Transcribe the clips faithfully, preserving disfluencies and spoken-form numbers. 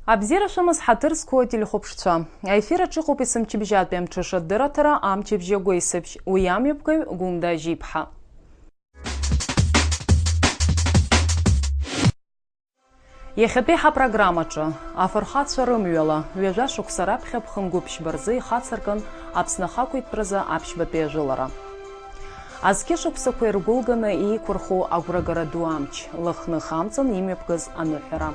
Абзиара шәымаз, ҳаҭыр зқәу ателехәаԥшцәа. Аефир аҿы иҟоуп есымчыбжьатәи амҽыша адырраҭара Амчыбжьа гәеисыбжь. Уи амҩаԥгаҩ Гәында Ажьиԥҳа. Иахьатәи ҳапрограммаҿы, афырхацәа рымҩала, ҩажәа шықәса раԥхьа ԥхынгәыԥшьба рзы ихацыркын Аԥсны ахақәиҭтәразы аԥшьбатәи ажәылара. Азқьышықәсақәа иргәылганы еиқәырхо агәрагара ду амч, лыхных амҵан имҩаԥгаз аныҳәара.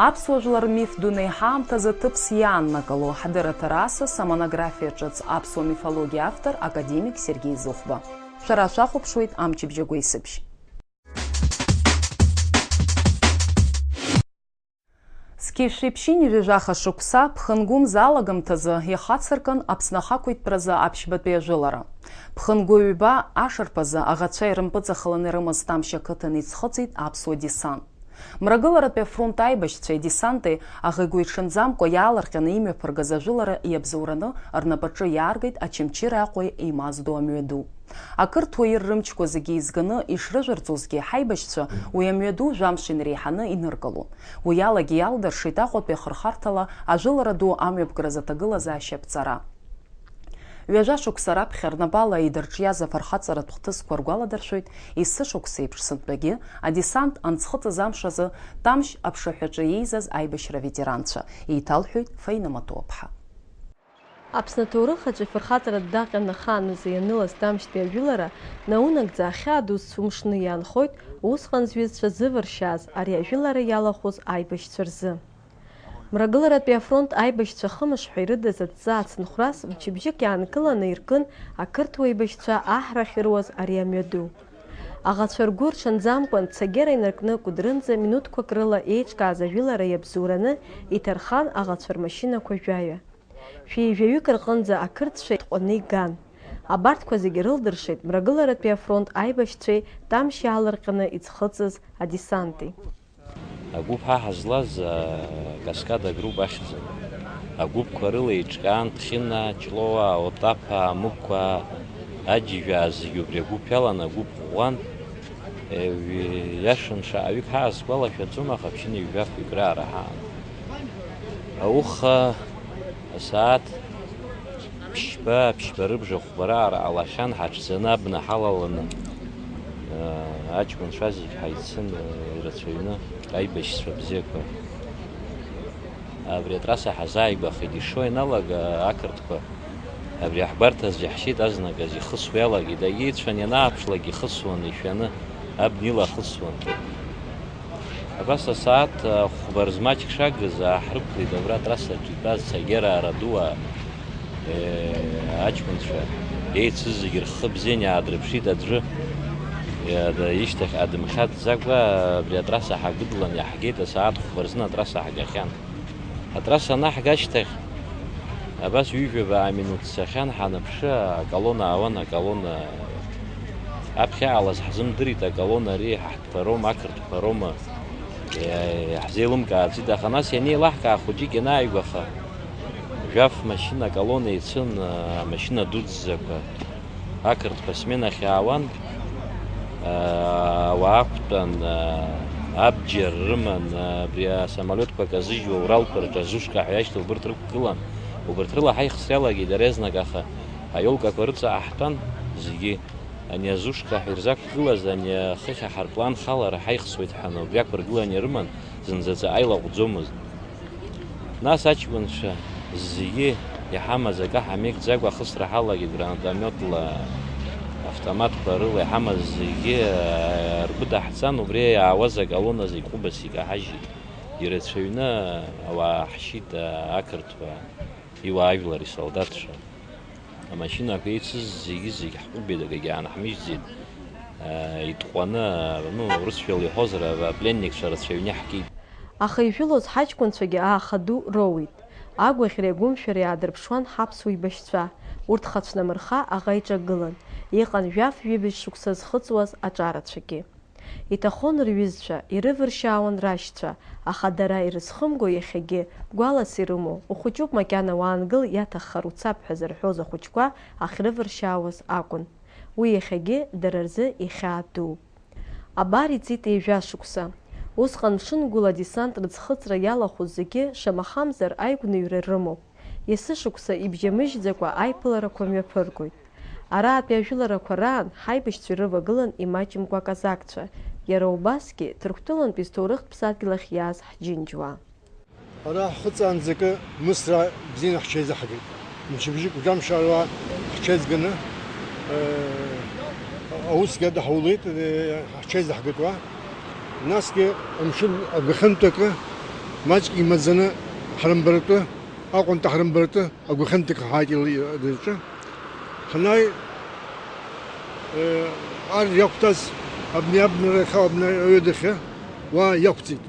Аԥсуа жәлар рмиф дунеи ҳаамҭазы ҭыԥс иааннакыло ҳдырраҭара асас амонографиа ҿыц аԥсуа мифологиа автор академик Сергеи Зыхәба. Шәара шәахәаԥшуеит Амчыбжьа гәеисыбжь. Зқьи жәшәи ԥшьынҩажәи жәаха шықәса, ԥхынгәымз алагамҭазы, ихацыркын Аԥсны ахақәиҭтәразы аԥшьбатәи ажәылара. Ԥхынгәы ҩба ашарԥазы аӷацәа ирымпыҵахаланы ирымаз Тамшь ақыҭан иӡхыҵит аԥсуа десант. Мрагыларатәи афронт аибашьцәеи адесанти аӷа игәы иҽанӡамкәа иаалырҟьаны имҩаԥыргаз ажәылара иабзоураны рнапаҿы иааргеит Очамчыреи Аҟәеи еимаздо амҩаду. Ақырҭуа ир рымчқәа зегьы еизганы ишрыжәырҵозгьы, ҳаибашьцәа уи амҩаду жәамш инареиҳаны иныркылон. Уи алагьы иалдыршеит Аҟәатәи ахырхарҭала ажәылара ду амҩаԥгаразы аҭагылазаашьа аԥҵара. Ҩажәа шықәса раԥхьа рнапала идырҿиаз афырхаҵаратә хҭысқәа ргәаладыршәоит, есышықәса еиԥш сынтәагьы адесант анӡхыҵыз амш азы Тамшь аԥшаҳәаҿы еизаз аибашьра аветеранцәа, еиҭалҳәоит Фаина Матуаԥҳа. Аԥсны аҭоурых аҿы ифырхаҵаратә даҟьан ахааназы ианылаз Тамшьтәи ажәылара наунагӡа ахьаа ду зцу мшны иаанхоит усҟан зҩызцәа зывыршьааз ари ажәылара иалахәыз аибашьцәа рзы. Мрагыларатәи афронт аибашьцәа хымш ҳәа ирыдыз адҵа ацынхәрас мчыбжьык иаанкыланы иркын ақырҭуа еибашьцәа аҳрахь ируаз ари амҩаду. Аӷацәа ргәы рҽанӡамкәан, цагьара инаркны Кәыдрынӡа минуҭқәак рыла еиҿкааз ажәылара иабзоураны иҭархан аӷацәа рмашьынақәа жәаҩа. Шәи жәаҩык рҟынӡа ақырҭцәа итҟәаны иган. Абарҭқәа зегьы рылдыршеит Мрагыларатәи афронт аибашьцәеи Тамшь иаалырҟьаны иӡхыҵыз адесанти. Агәыԥ ҳа ҳазлаз, а, Каскад агрупп ахьӡын. Агәыԥқәа рыла еиҿкаан Ҭхьына, Ҷлоуаа, Отаԥаа, Амықәаа, Аџьажәаа зегьы убри агәыԥ иалан агәыԥ ӷәӷәан. Е, ҩ-, иашан шаҟаҩык ҳаасгәалашәаӡом, аха ԥшьынҩажәи жәафҩык раара ҳаан. Ауха асааҭ ԥшьба, ԥшьба рыбжа хәба раара ҟалахьан, ҳаҽӡаны абна ҳалаланы, э, аҷкәынцәа зегь ҳаицын, э, ирацәаҩны, аибашьцәа бзиақәа. Абри атрасса ҳазааигәахеит, ишо ианалага ақырҭқәа абри аҳгәарҭаз џьаҳшьеит, азныказ ихысуа иалагеит, агьеицәан ианааԥшлак ихысуан, ишәаны абна илахысуан. Абас асааҭ, а, хәба рзы маҷк шагыз, ааҳрықәлеит абра атрассаҿы итәаз Цагьераа радуаа, э, аҷкәынцәа, еицыз зегьы рхы бзианы иаадырԥшит аӡәы, иада ишьҭахь адымхьаҵӡакәа абри атрасса ҳагәыдлан иаҳгеит, асааҭ хәба рзын атрасса ҳгахьан. Атрасса анаҳга ашьҭахь, абас ҩажәа баа минуҭ цахьан, ҳаныԥшы, аколонна аауан, аколонна аԥхьа иаалаз ҳзымдырит, аколонна ари ҳа Ҳтәқәа роума, ақырҭқәа роума, иа-, иаҳзеилымкааӡеит, аха нас ианеилаҳкаа хәыҷык ианааигәаха, жәаф машьына аколонна ицын, амашьына дуӡӡақәа, ақырҭқәа сменахь иаауан, ауаа ақәтәан, абџьар рыман, абри асамолиотқәа казыжьуа Уралқәа рҿы азушка ҳәа иашьҭоу убырҭ рықәгылан, убырҭ рыла ҳаихсра иалагеит дара иазнак, аха аиолкақәа рыҵаҟа ҳтәан зегьы. Ани азушка ҳәа ирзақәгылаз, ани ахыхь аҳарплан халара ҳаихсуеит ҳәа убри ақәыргыланы ирыман, зынӡа ҵаҟа илаҟәӡомызт. Нас аҷкәынцәа зегьы иҳамаз акы ҳамеигӡакәа ахысра ҳалагеит, гранатомиотла, автоматқәа рыла иҳамаз зегьы, э, ргәы даҳцан, убри иаауаз аколонна зегь ҟәыбас икаҳажьит. Ирацәаҩны ауаа ҳшьит, ақырҭуа, иуаажәлар, исолдаҭцәа. Амашьынақәа еицыз зегьы-зегь ҳҟәыбеит, акгьы аанҳмыжьӡеит, аа, итҟәаны, ну, урысшәала иҳәозар, а-, апленникцәа рацәаҩны иаҳкит. Аха ижәылоз ҳаҷкәынцәагьы ааха ду роуит. Агәаӷьреи агәымшәареи аадырԥшуан ҳаԥсуа еибашьцәа. Урҭ хацәнамырха аӷа иҿагылан. Иҟан жәаф-ҩыбжь шықәса зхыҵуаз аҿарацәагьы. Иҭахон рҩызцәа, ирывыршьаауан рашьцәа, аха дара ирызхымго иахьагьы гәалас ирымоу, ухәыҷуп макьана уаангыл, иаҭаххар уцап ҳәа зырҳәоз ахәыҷқәа ахьрывыршьаауаз акәын. Уи иахьагьы дара рзы ихьаа дууп. Абар иҵит ҩажәа шықәса. Усҟан шынгәыла адесант рыӡхыҵра иалахәыз зегьы, шамахамзар, аигәныҩра рымоуп. Есышықәса ибжьамыжьӡакәа аиԥыларақәа мҩаԥыргоит. Аратәи ажәыларақәа раан ҳаибашьцәа ирывагылан имаҷымкәа аказакцәа, иара убасгьы Ҭырқәтәылантәи зҭоурыхтә ԥсадгьыл ахь иааз ҳџьынџьуаа. Ара ҳхыҵаанӡа акы Мысра бзианы ҳҽеизаҳгеит. Мчыбжьык жәамш ала ҳҽеизганы, э, аусгьы ада ҳаулеит, э, ҳҽеизаҳгеит уа. Насгьы амшын агәахьынтә акы маҷк имаӡаны ҳрымбаратәы, Аҟәантәи ҳрымбаратәы агәахьынтә акы ҳааит ил-, рҿы. Ҳанааи, э, ар иақәтәаз абни абнарахьы, абни аҩадахьы уа иақәҵит.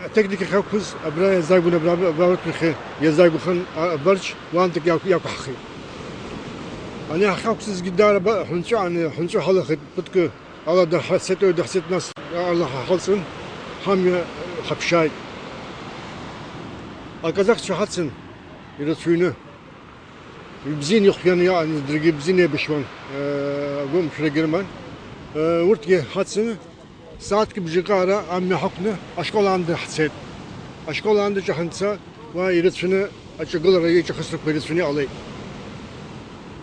Атехника ахьақәыз абра иазаагон, абра, абра урҭ рахьы иазаагәахан, а-, абарч уантак иақә-, иақәаҳхит. Ани ҳахьақәсызгьы даара ба-, ҳәынҵәа, ани ҳәынҵәа ҳалахеит, ԥыҭк ала даҳцеит, даҳцеит, нас ала ҳа-, ҳалҵын, ҳамҩа ҳаԥшааит. Аказахцәа ҳацын, ирацәаҩны. Ибзианы ихәианы иаан, даргьы ибзианы еибашьуан, э, агәымшәарагьы рыман. Э, урҭгьы ҳацын, сааҭк бжака ара амҩа ҳақәны ашкол аанда ҳцеит. Ашкол аандаҿы ҳанца, уа ирацәаны аҿагылара, еиҿахысрақәа ирацәаны иҟалеит.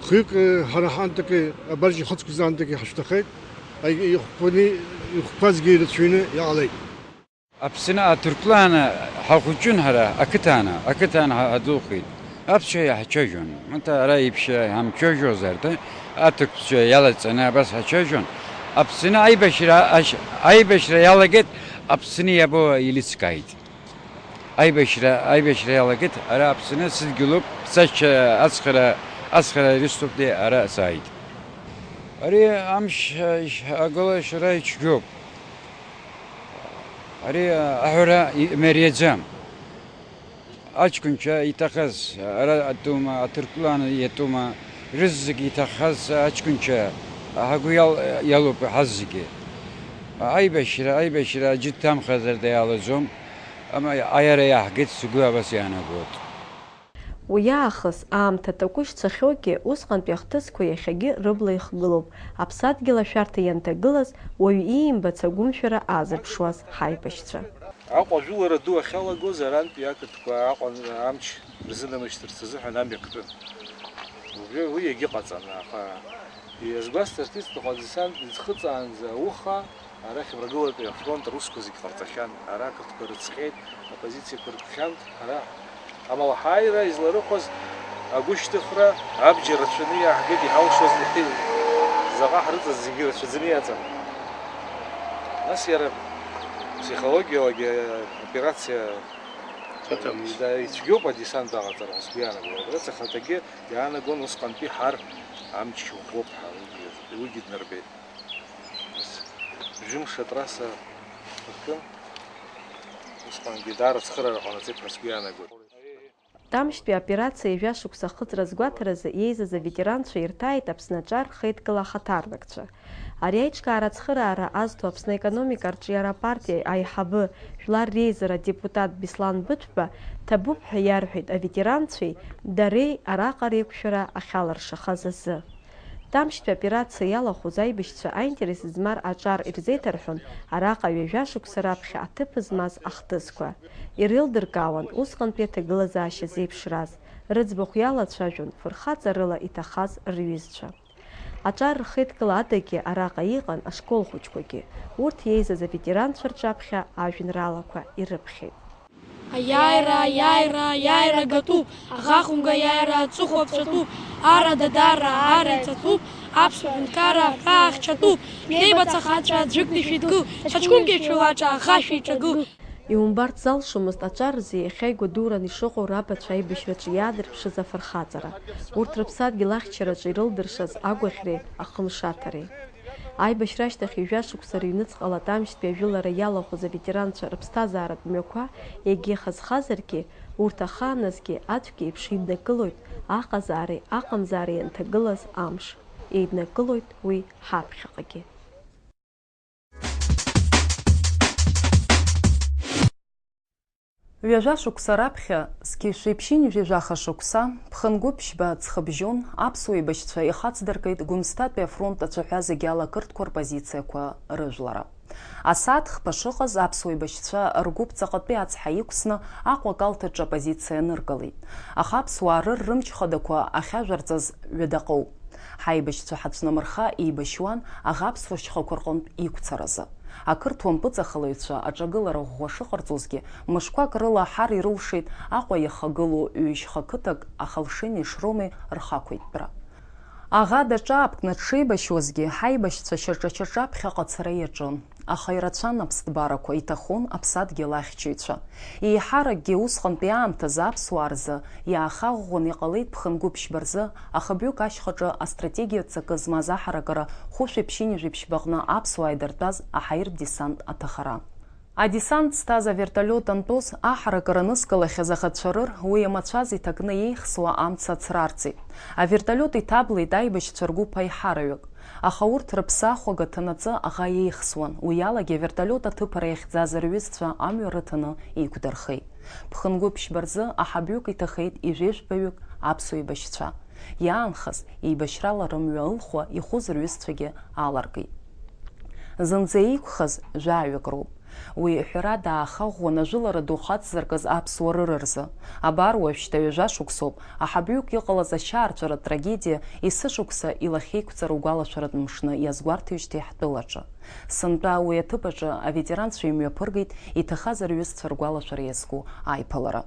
Хҩык, э, ҳара ҳаантакы, абарџь ихыҵқәаз аантакы ҳашәҭахеит. Аи-, ихәқәаны, ихәқәазгьы ирацәаҩны иҟалеит. Аԥсны аҭырқәлааны ҳахәыҷын ҳара, ақыҭааны, ақыҭааны ҳа-, ҳадәылхит. Аԥсшәа иаҳцәажәон. Маҭа ара иԥшьа ҳамцәажәозар, да, аҭырқәцәа иалаҵаны абас ҳацәажәон. Аԥсны аибашьра, ашь-, аибашьра иалагеит, Аԥсны иабо еилыскааит. Аибашьра, аибашьра иалагеит, ара Аԥсны сыдгьылуп, сашьцәа ацхара, ацхара ирысҭоит, ара сааит. Ари амш, ашь-, агылашьара ицәгьоуп. Ари аҳәара имариаӡам. Аҷкәынцәа иҭахаз, ара атәума, аҭырқәлан иатәума, рызегь иҭахаз аҷкәынцәа ҳагәы иал-, иалоуп ҳазегьы. Аибашьра, аибашьра аӡәы дҭамхазар даиалаӡом, ама аиара иаҳгеит, сгәы абас иаанагоит. Уи аахыс аамҭа такәы шцахьоугьы, усҟантәи ахҭысқәа иахьагьы рыбла ихгылоуп, аԥсадгьыл ашәарҭа ианҭагылаз, уаҩ иимбац агәымшәара аазырԥшуаз ҳаибашьцәа. Аҟәа ажәылара ду ахьалагоз арантәи ақырҭқәа Аҟәа амч рзынамышьҭырц азыҳәан амҩа ктәын. Убри уи иагьыҟаҵан, аха иазгәасҭарц исҭаху адесант иӡхыҵаанӡа ауха, арахь Мрагылатәи афронт русқәа зегь ҟарҵахьан, ара ақырҭқәа рыцҟьеит, апозициақәа ркхьан, ара амала ҳааира изларыхәаз агәышьҭыхра абџьар рацәаны иааҳгеит, иҳалшоз, заҟа ҳрыҵаз зегьы рацәаӡаны иаҵан. Нас иара психологиалагьы аоперациа, да, ицәгьоуп адесант аҟаҵара ҳәа сгәы иаанагоит. Аоперациа ахаҭагьы иаанагон усҟантәи ҳар амч ӷәӷәоуп ҳәа уигьы, уигьы днарбеит. Ус, жәымш атрасса ркын, усҟангьы даара ацхыраара ҟанаҵеит ҳәа сгәы иаанагоит. Тамшьтәи аоперациа ҩажәа шықәса ахыҵра азгәаҭаразы иеизаз аветеранцәа ирҭааит Аԥсны аҿар рхеидкыла ахаҭарнакцәа. Ари аиҿкаара ацхыраара азҭо Аԥсны аекономика арҿиара апартиа аиҳабы, жәлар реизара адепутат Беслан Быҭәба ҭабуп ҳәа иарҳәеит аветеранцәеи дареи араҟа реиқәшәара ахьалыршахаз азы. Тамшьтәи аоперациа иалахәыз аибашьцәа аинтерес змар аҿар ирзеиҭарҳәон араҟа ҩажәа шықәса раԥхьа аҭыԥ змаз ахҭысқәа. Ирылдыркаауан усҟантәи аҭагылазаашьа зеиԥшраз. Рыӡбахә иалацәажәон фырхаҵарыла иҭахаз рҩызцәа. Аҿар рхеидкыла адагьы араҟа иҟан ашкол хәыҷқәагьы. Урҭ иеизаз аветеранцәа рҿаԥхьа ажәеинраалақәа ирыԥхьеит. Аиааира, аиааира, аиааира гатәуп, аӷа хәымга аиааира аҵыхәа ԥҵәатәуп, ара дадара, ара иҵатәуп, аԥсуа ҳәынҭқарра аҳәаа ахьчатәуп, шәнеибац ахацәа аӡәыкны шәеидкыл, ҽаҷкәынгьы шәылаҿа аӷа шәеиҿагыл. Иумбарц залшомызт аҿар рзы иахьа игәадуран ишыҟоу рабацәа аибашьраҿы иаадырԥшыз афырхаҵара, урҭ рыԥсадгьыл ахьчараҿы ирылдыршаз агәаӷьреи ахымшаҭареи. Аибашьра ашьҭахь ҩажәа шықәса рыҩныҵҟала Тамшьтәи ажәылара иалахәыз аветеранцәа рыԥсҭазааратә мҩақәа егьихазхазаргьы, урҭ ахааназгьы аӡәк еиԥш еиднакылоит аҟазаареи аҟамзаареи ианҭагылаз амш. Еиднакылоит уи ҳаԥхьаҟагьы. Ҩажәа шықәса раԥхьа, зқьи жәшәи ԥшьынҩажәи жәаха шықәса, ԥхынгәы ԥшьба ҵхыбжьон, аԥсуа еибашьцәа ихацдыркит Гәымсҭатәи афронт ацәаҳәа зегьы ала ақырҭқәа рпозициақәа рыжәлара. Асааҭ хԥа шыҟаз аԥсуа еибашьцәа ргәыԥ ҵаҟатәи ацҳа иқәсны Аҟәа акалҭ аҿы апозициа аныркылеит. Аха аԥсуаа рыр рымч хадақәа ахьажәарҵаз ҩадаҟоуп. Ҳаибашьцәа ҳацәнамырха еибашьуан аӷа аԥсуа шьхақәа рҟынтә иқәцаразы. Ақырҭуа мпыҵахалаҩцәа аҿагылара ӷәӷәа шыҟарҵозгьы, мышқәак рыла ҳар ирылшеит Аҟәа иахагылоу ҩышьха қыҭак Ахалшени Шромеи рхақәиҭтәра. Аӷа даҿаапкны дшеибашьуазгьы, ҳаибашьцәа шьаҿа-шьаҿа ԥхьаҟа ацара иаҿын. Аха ирацәан аԥсҭбарақәа, иҭахон аԥсадгьыл ахьчаҩцәа. Еиҳаракгьы усҟантәи аамҭазы аԥсуаа рзы иаахаӷәӷәаны иҟалеит ԥхынгәыԥшьба рзы ахабҩык ашьхаҿы астратегиатә ҵакы змаз аҳаракыра хәышәи ԥшьынҩажәи ԥшьбаҟны аԥсуаа идыртәаз аҳаиртә десант аҭахара. Адесант зҭаз аверталиот антәоз, аҳаракыра анызкылахьаз аӷацәа рыр уи амацәаз иҭакны иеихсуа амца ацрарҵеит. Аверталиот иҭаблеит аибашьцәа ргәыԥ аиҳараҩык. Аха урҭ рыԥсы ахәага ҭанаҵы аӷа иеихсуан, уи алагьы аверталиот аҭыԥара иахьӡаз рҩызцәа амҩа рыҭаны еиқәдырхеит. Ԥхынгәыԥшьба рзы аҳабҩык иҭахеит ижәеижәбаҩык аԥсуа еибашьцәа. Иаанхаз, еибашьрала рымҩа ылхуа ихәыз рҩызцәагьы аларкит. Зынӡа еиқәхаз жәаҩык роуп. Уи, ҳәарада, аахаӷәӷәаны ажәылара ду хацзаркыз аԥсуа рыр рзы. Абар уажәшьҭа ҩажәа шықәсоуп, аҳабҩык иҟалаз ашьаарҵәыратә трагедиа есышықәса илахьеиқәҵара угәалашәаратә мшны иазгәарҭеижьҭеи ҳтәылаҿы. Сынтәа уи аҭыԥ аҿы аветеранцәа имҩаԥыргеит иҭахаз рҩызцәа ргәалашәара иазку аиԥылара.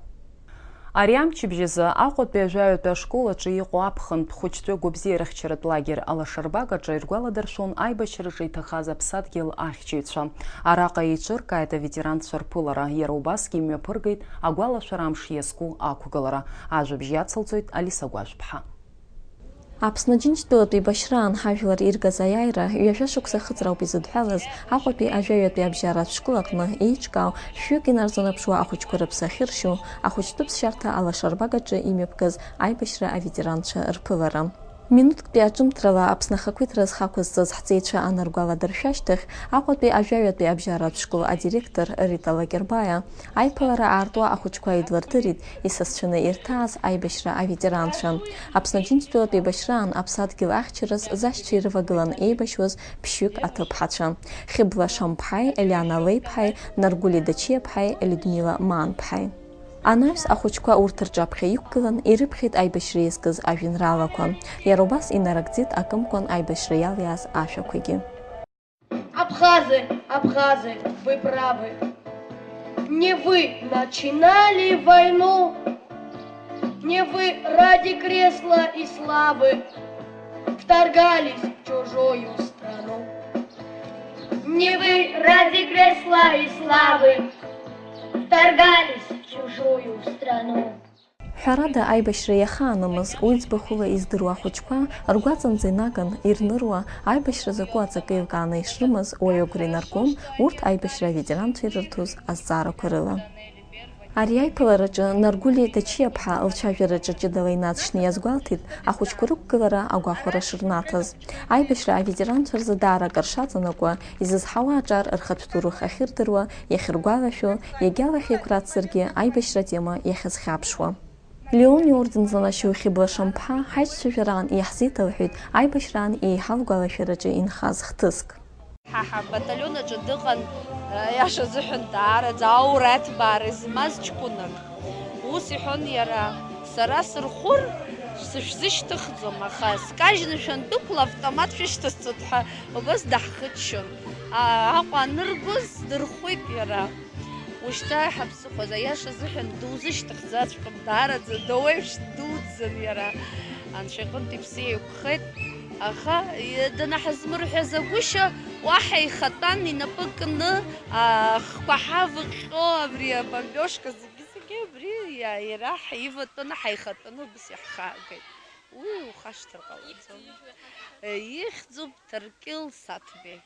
Ари амчыбжь азы Аҟәатәи ажәаҩатәи ашкол аҿы иҟоу аԥхынтә хәыҷтәы гәабзиарахьчаратә лагер Алашарбак аҿы иргәаладыршәон аибашьраҿы иҭахаз аԥсадгьыл ахьчаҩцәа. Араҟа еиҿыркааит аветеранцәа рԥылара, иара убасгьы имҩаԥыргеит агәалашәара амш иазку ақәгылара. Ажәабжь иацылҵоит Алиса Гәажәԥҳа. Аԥсны Џьынџьтәылатә еибашьраан ҳажәлар иргаз аиааира ҩажәа шықәса ахыҵра ауп изыдҳәалаз Аҟәатәи ажәаҩатәи абжьаратә школ аҟны еиҿкаау шәҩык инарзынаԥшуа ахәыҷқәа рыԥсы ахьыршьо, ахәыҷтәы ԥсшьарҭа Алашарбак аҿы имҩаԥгаз аибашьра аветеранцәа рԥылара. Минуҭктәи аҿымҭрала Аԥсны ахақәиҭра зхы ақәызҵаз ҳҵеицәа аныргәаладыршәа ашьҭахь, Аҟәатәи ажәаҩатәи абжьаратә школ адиректор Рита Лакербаиа аиԥылара аартуа ахәыҷқәа идлырдырит исасцәаны ирҭааз аибашьра аветеранцәа. Аԥсны Џьынџьтәылатә еибашьраан аԥсадгьыл ахьчараз зашьцәа ирывагылан еибашьуаз ԥшьҩык аҭыԥҳацәа, Хьыбла Шамԥҳаи, Елиана Леиԥҳаи, Наргәли Дачиаԥҳаи, Людмила Маанԥҳаи. Анаҩс ахәыҷқәа урҭ рҿаԥхьа иқәгылан, ирыԥхьеит аибашьра иазкыз ажәеинраалақәа. Иара убас инарыгӡеит акымкәан аибашьра иалиааз ашәақәагьы. Абхазы, абхазы, вы правы. Не вы начинали войну, не вы ради кресла и славы вторгались в чужую страну. Не вы ради кресла и славы вторгались в чужую страну. Ҳәарада, аибашьра иахаанымыз, уи ӡбахәыла издыруа ахәыҷқәа ргәаҵанӡа инаган, ирныруа, аибашьра закәу аҵакы еилкааны ишрымаз уаҩы агәра инаргон урҭ аибашьра аветеранцәа ирырҭоз азҵаарақәа рыла. Ари аиԥылараҿы Наргәли Дачиаԥҳа лцәажәараҿы ҷыдала инаҵшьны иазгәалҭеит ахәыҷқәа рықәгылара агәахәара шырнаҭаз. Аибашьра аветеранцәа рзы даара акыр шаҵанакуа, изызҳауа аҿар рхатә ҭоурых ахьырдыруа, иахьыргәалашәо, иагьа лахьеиқәрацзаргьы аибашьра атема иахьазхьаԥшуа. Леон иорден занашьоу Хьыбла Шамԥҳа ҳаиҿцәажәараан иаҳзеиҭалҳәеит аибашьраан еиҳа лгәалашәараҿы инхаз хҭыск. Ҳа ҳабаталион аҿы дыҟан, аиаша азыҳәан, даараӡа аура аҭбаара змаз ҷкәынак. Ус иҳәон иара, сара сырхәыр, сышәзышьҭыхӡом, аха скажьны шәандәықәла автомат шәышьҭасҵоит ҳәа убас даҳхыччон. А-, Аҟәа аныргоз дырхәит иара. Ушьҭа иҳаԥсыхәаз, аиаша азыҳәан, дузышьҭыхӡаҵәҟьом, даараӡа дауаҩԥшь дуӡӡан иара. Анцәа иҟынтә иԥсы еиқәхеит, аха, и-, данаҳзмырҳәазагәышьа, уаҳа ихатәан инапы кны, ахқәа ҳавыҟьҟьо, абри абомбиожка зегьы-зегьы абри иа-, иара ҳиватәаны, ҳаихатәаны убас иаҳхаагеит. Уи ухашҭыр ҟалаӡом. Ихьӡуп Ҭаркьыл Саҭбеи.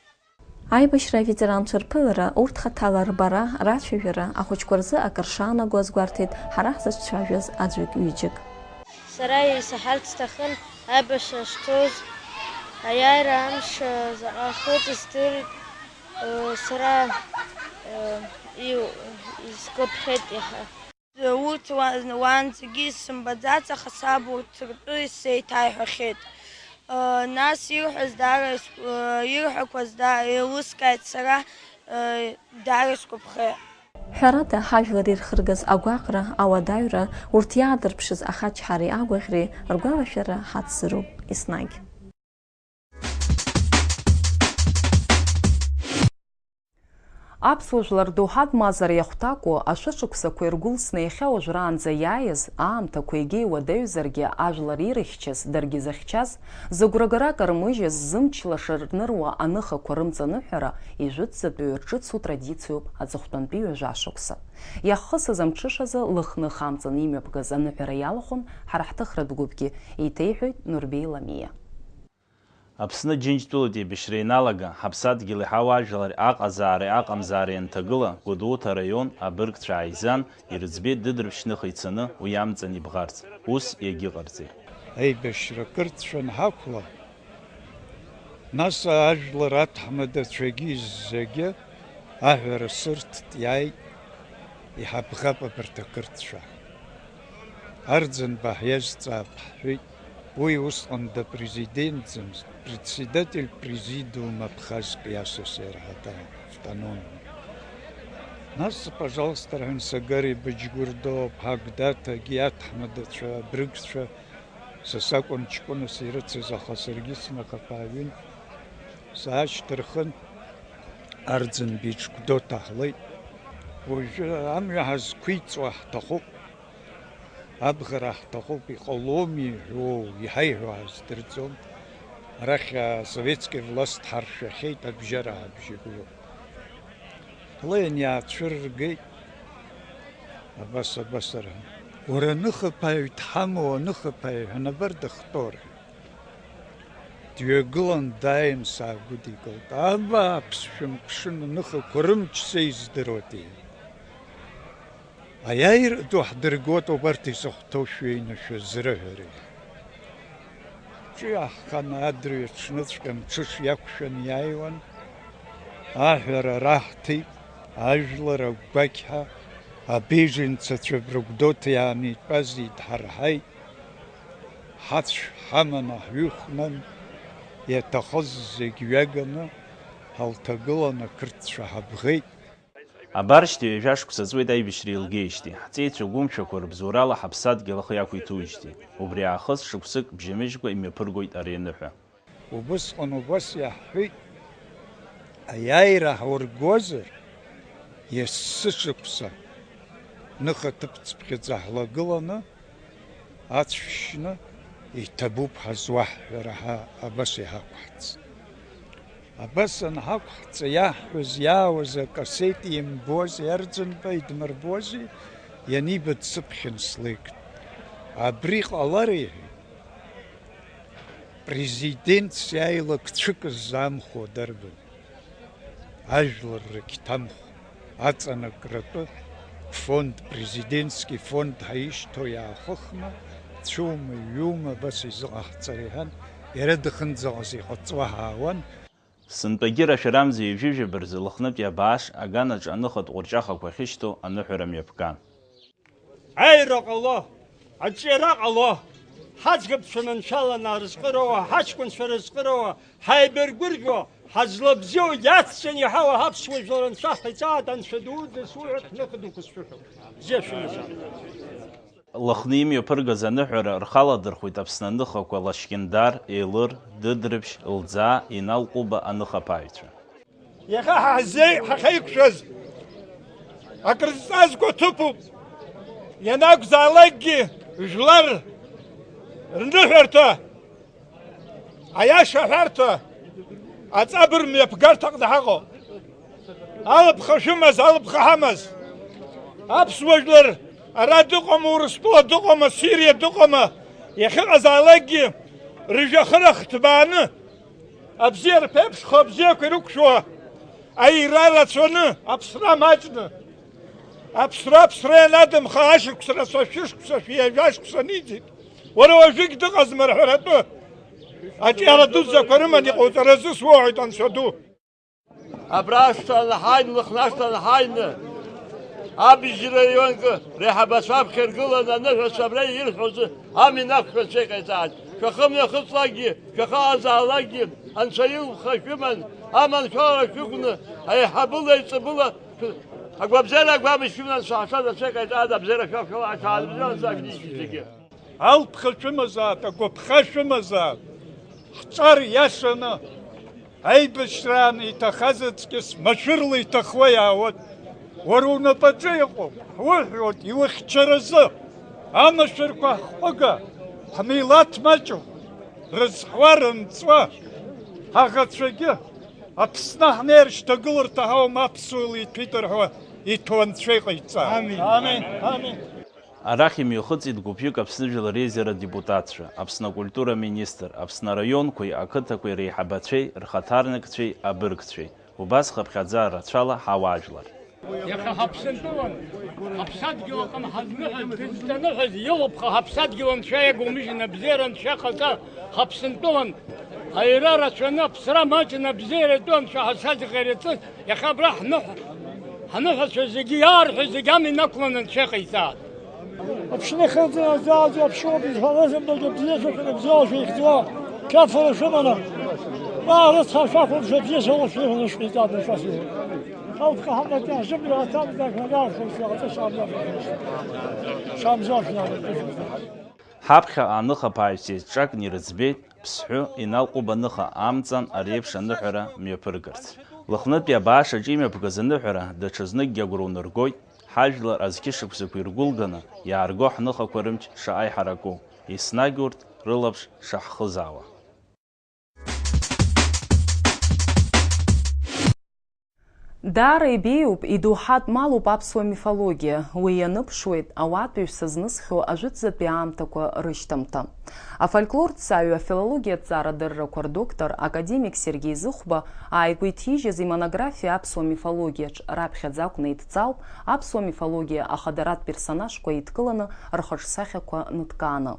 Аибашьра аветеранцәа рԥылара, урҭ хаҭала рбара, рацәажәара ахәыҷқәа рзы акыр шаанаго азгәарҭеит ҳара ҳзыҿцәажәаз аӡәык-ҩыџьак. Сара исаҳарц сҭахын аибашьра шцоз, аиааира амш заҟа хыҵыз здырит, сара, иу-, искыԥхьеит иаҳа. Урҭ уа-, уаанӡагьы исымбаӡац, аха саб урҭ ртәы исзеиҭаиҳәахьеит. Нас ирҳәаз даара, ирҳәақәаз еилыскааит сара, даара исгәаԥхеит. Ҳәарада, ҳажәлар ирхыргаз агәаҟра, ауадаҩра, урҭ иаадырԥшыз ахачҳареи агәаӷьреи ргәалашәара ҳацзыруп еснагь. Аԥсуа жәлар доуҳатә мазара иахәҭакәу ашәышықәсақәа иргәылсны иахьа уажәраанӡа иааиз аамҭақәа егьа иуадаҩзаргьы, ажәлар ирыхьчаз, даргьы зыхьчаз, зыгәрагара кармыжьыз, зымч лаша рныруа аныхақәа рымҵаныҳәара ижәытәӡатәи ҿыцу традициоуп аҵыхәтәантәи ҩажәа шықәса. Иаххысыз амҽышазы Лыхных амҵан имҩаԥгаз аныҳәара иалахәын ҳара ҳҭыхратә гәыԥгьы, еиҭеиҳәоит Нурбеи Ламиа. Аԥсны Џьынџьтәылатә еибашьра ианалага, ҳаԥсадгьыли ҳауаажәлари аҟазаареи аҟамзаареи анҭагыла, Гәдоуҭа араион абыргцәа ааизан, ирыӡбеит Дыдрыԥшь Ныха ицаны уи амҵан ибӷарц. Ус иагьыҟарҵеит. Аибашьра кырцәан ҳақәла, нас ажәлар аҭаҳмадацәагьы зегьы аҳәара сырҭт, иааит, иҳабӷап абарҭ ақырҭцәа. Арӡынба ҳиазҵаап, ҳҳәеит. Уи усҟан дапрезидентӡамызт, председатель президиума Абхазской АССР ҳәа автономиа. Нас, пожалуйста, рҳәан, Сагари Быџьгәырдоу, Ԥҳа Гәдаҭагьы, аҭаҳмадацәа, абрыгцәа, са сакәын ҷкәынас ирыцыз, аха саргьы снахаԥааҩын, саашьҭырхын, Арӡынбеиҿ Гәдоуҭа ҳлеит. Уажәы амҩа ҳазқәиҵо ҳҭахуп. Абӷара ҳҭахуп, иҟаломи иҳәоу, иҳаиҳәо ҳаздырӡом. Арахь асоветски власт ҳаршәахьеит, абжьара ҳабжьагылоуп. Ҳлеин иаацәырыргеит. Абас, абас ара. Уара аныхаԥааҩ дҳамоу, аныхаԥааҩ ҳәа, абар дыхтәоу, рҳәеит. Дҩагылан дааин саагәыдикылт. Абааԥс, шәымԥшын, аныхақәа рымч са издыруеит, иҳәеит. Аиааира ду ҳдыргоит, убарҭ изыхәҭоу шәҩеины шәазрыҳәари. Ҿиаҳхан, адырҩаҽныҵәҟьа мҽыш иақәшәан иааиуан, аҳәара раҳҭеит, ажәлар агәақьҳа, абеженцәа Цәыбрыгәдоуҭа иаанитәаз идҳарҳаит, ҳацә ҳаманы ҳҩыхәнан, иаҭахыз зегь ҩаганы, ҳалҭагылан ақырҭцәа ҳабӷеит. Абар шьҭа ҩажәа шықәса ҵуеит аибашьра еилгеижьҭеи, ҳҵеицәа гәымшәақәа рыбзоурала ҳаԥсадгьыл ахы иақәиҭуижьҭеи. Убри аахыс шықәсык бжьамыжькәа имҩаԥыргоит ари аныҳәа. Убысҟан убас иаҳҳәеит, аиааира ҳургозар, есышықәса ныха ҭыԥцыԥхьаӡа ҳлагыланы, ацә шьны, иҭабуп ҳазуаҳҳәара ҳәа абас иҳақәҳҵт. Абас анҳақәҳҵа, иаҳҳәоз иаауаз акассет имбози, Арӡынба идмырбози, ианиба дсыԥхьан слеигт. Абри ҟалар, иҳәеит, президентс иааилак цәык ззаамхуа дарбан? Ажәлар рқьҭамхә аҵанакратәы фонд, президентски фонд ҳаишьҭоу иаахыхны, цәоума, ҩума, абас изыҟаҳҵар, иҳәан, иара дахьынӡаҟаз иҟаҵуа ҳаауан. Сынтәагьы рашәарамза ҩажәижәаба рзы Лыхнытәи абааш аганаҿ аныхатә ҟәырҷахақәа ахьышьҭоу аныҳәара мҩаԥган. Аира ҟало, аҿиара ҟало, ҳаӡӷабцәа маншәаланы арызҟы роуа, ҳаҷкәынцәа рызҟы роуа, ҳаибаргәырӷьо, ҳазлабзиоу иацҵаны иҳауа ҳаԥсуа жәлар анцәа ҳаиҵааит, анцәа дуӡӡа суҳәоит, ҳныха дуқәа сшәыҳәоит. Бзиа шәымазааит. Лыхны имҩаԥыргаз аныҳәара рхаладырхәит Аԥсны аныхақәа Лашькьындар, Елыр, Дыдрыԥшь, Лӡаа, Инал Ҟәыба аныхаԥааҩцәа. Иахьа ҳазеи-, ҳахьеиқәшәаз акрызҵазкуа ҭыԥуп, ианакәзаалакгьы жәлар рныҳәарҭа, аиаша аҳәарҭа, аҵабырг мҩаԥгарҭаҟны ҳаҟоуп. Алыԥха шәымаз, алыԥха ҳамаз, аԥсуа жәлар ара дыҟоума, Урыстәыла дыҟоума, Сириа дыҟоума, иахьыҟазаалакгьы рыжәҩахыр ахҭбааны, абзиара ԥеиԥшхо, абзиақәа ирықәшәо, аира рацәаны, аԥсра маҷны, аԥсра аԥсра ианадамха, ашықәс рацәа шәышықәса, шәи ҩажәа шықәса аниҵеит. Уара уажәыгь дыҟазма рҳәаратәы? Аҿиара дуӡӡақәа рыман иҟауҵаразы суоуҳәоит, анцәа ду. Абра шәҭанҳаин, Лыхнашҭа нҳаины, абжьра рионкы реиҳабацәа аԥхьа иргыланы аныҳәацәа абра ирҳәоз ами нақәшәацәа иҟаиҵааит. Шәахымҩахыҵлакгьы, шәахаазаалакгьы, Анцәа илԥха шәыман, аманшәалара шәықәны, аиҳабыла, еиҵбыла, шәы-, агәабзиара агәамышә шәыман, шәаҳәшьа рацәа иҟаиҵааит, абзиара шәақәшәала, аҽаанбзиала шәнеишьҭ зегьы. Алԥха шәымазаап, агәаԥха шәымазаап, ҳҿар иашаны, аибашьраан иҭахаз аҵкьыс машәырла иҭахуа иаауеит. Уара унапаҿы иҟоуп, ҳуҳәоит, иухьчаразы, амашәырқәа ҳҟәыга, ҳмилаҭ маҷуп, рызҳуа рынҵәа, ҳаӷацәагьы Аԥсны ҳнеир шьҭагыларҭа ҳауам, аԥсуала иҭәит рҳәо иҭоу Анцәа иҟаиҵа. Амин. Амин. Амин. Арахь имҩахыҵит гәыԥҩык Аԥсны Жәлар Реизара адепутатцәа, Аԥсны акультура аминистр, Аԥсны араионқәеи ақыҭақәеи реиҳабацәеи, рхаҭарнакцәеи абыргцәеи, убас хыԥхьаӡа рацәала ҳауаажәлар. Иахьа ҳаԥсынтәылан, ҳаԥсадгьыл аҟны ҳазныҳәаз, дызҿаныҳәаз, илыԥха ҳаԥсадгьыл Анцәа иагумыжьын, абзиара Анцәа ҟаҵа, ҳаԥсынтәылан аира рацәаны, аԥсра маҷны, абзиара ду Анцәа ҳасазыҟаиҵаз, иахьа абра ҳныҳәа, ҳныҳәацәа зегьы иаарҳәо зегьы амҩа инақәланы Анцәа иҟаиҵааит. Аԥшны хырҵәаны азааӡо аԥшьоуп изҳәалаз, абнагь абзиацәа шәаныбзиала шәеихьӡуа, қьафара шәыманы, ма рыцҳа шәахәаԥш, абзиацәа шәыхәаны шәҟаиҵааит, Анцәа сиҳәоит. Алԥха ҳамаӡа ҳзымҩа аҭамзар, шәанаалшоз шәаҟаҵа шамзар шәаҟаҵа. Шамзар шәаҟаҵа. Ҳаԥхьаҟа аныхаԥааҩцәа еиҿҿакны ирыӡбеит, Ԥсҳәы, Инал Ҟәыба аныха амҵан ари еиԥш аныҳәара мҩаԥыргарц. Лыхнытәи абааш аҿы имҩаԥгаз аныҳәара даҽазныкгьы агәра унаргоит, ҳажәлар азқьышықәсақәа иргәылганы иаарго ҳныхақәа рымч шаҟа иҳараку, еснагь урҭ рылаԥш шаҳхызаауа. Даара ибеиоуп, идоуҳатә малуп аԥсуа мифологиа. Уи ианыԥшуеит ауаатәыҩса знысхьоу ажәытәӡатәи аамҭақәа рышьҭамҭа. Афольклорҭҵааҩы, афилологиа ҭҵаарадыррақәа рдоктор, академик Сергеи Зыхәба ааигәа иҭижьыз имонографиа аԥсуа мифологиаҿ раԥхьаӡа акәны идҵаауп аԥсуа мифологиа ахадаратә персонажқәа еидкыланы рхаҿсахьақәа ныҭкааны.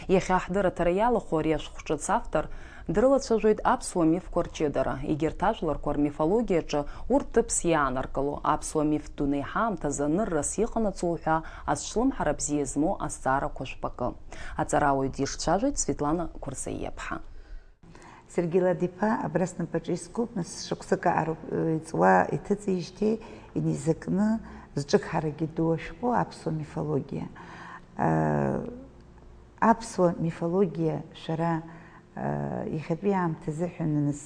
Иахьа ҳдырраҭара иалахәу ари ашәҟәҿыц автор дрылацәажәоит аԥсуа мифқәа рҷыдара, егьырҭ ажәларқәа рмифологиаҿы урҭ ҭыԥс иаанаргыло, аԥсуа мифтә дунеи ҳаамҭазы аныррас иҟанаҵо уҳәа азҿлымҳара бзиа змоу азҵаарақәа жәпакы. Аҵарауаҩ дишцәажәоит Светлана Қәырсаиаԥҳа. Сергеи Ладиԥа, абра снапаҿы искуп, нас шықәсык аароуп, э, иҵуа иҭыҵижьҭеи инизакны зҿыгҳарагьы ду ашәҟәы аԥсуа мифологиа. Э, аԥсуа мифологиа шәара, э, иахьатәи аамҭа азыҳәан, нас,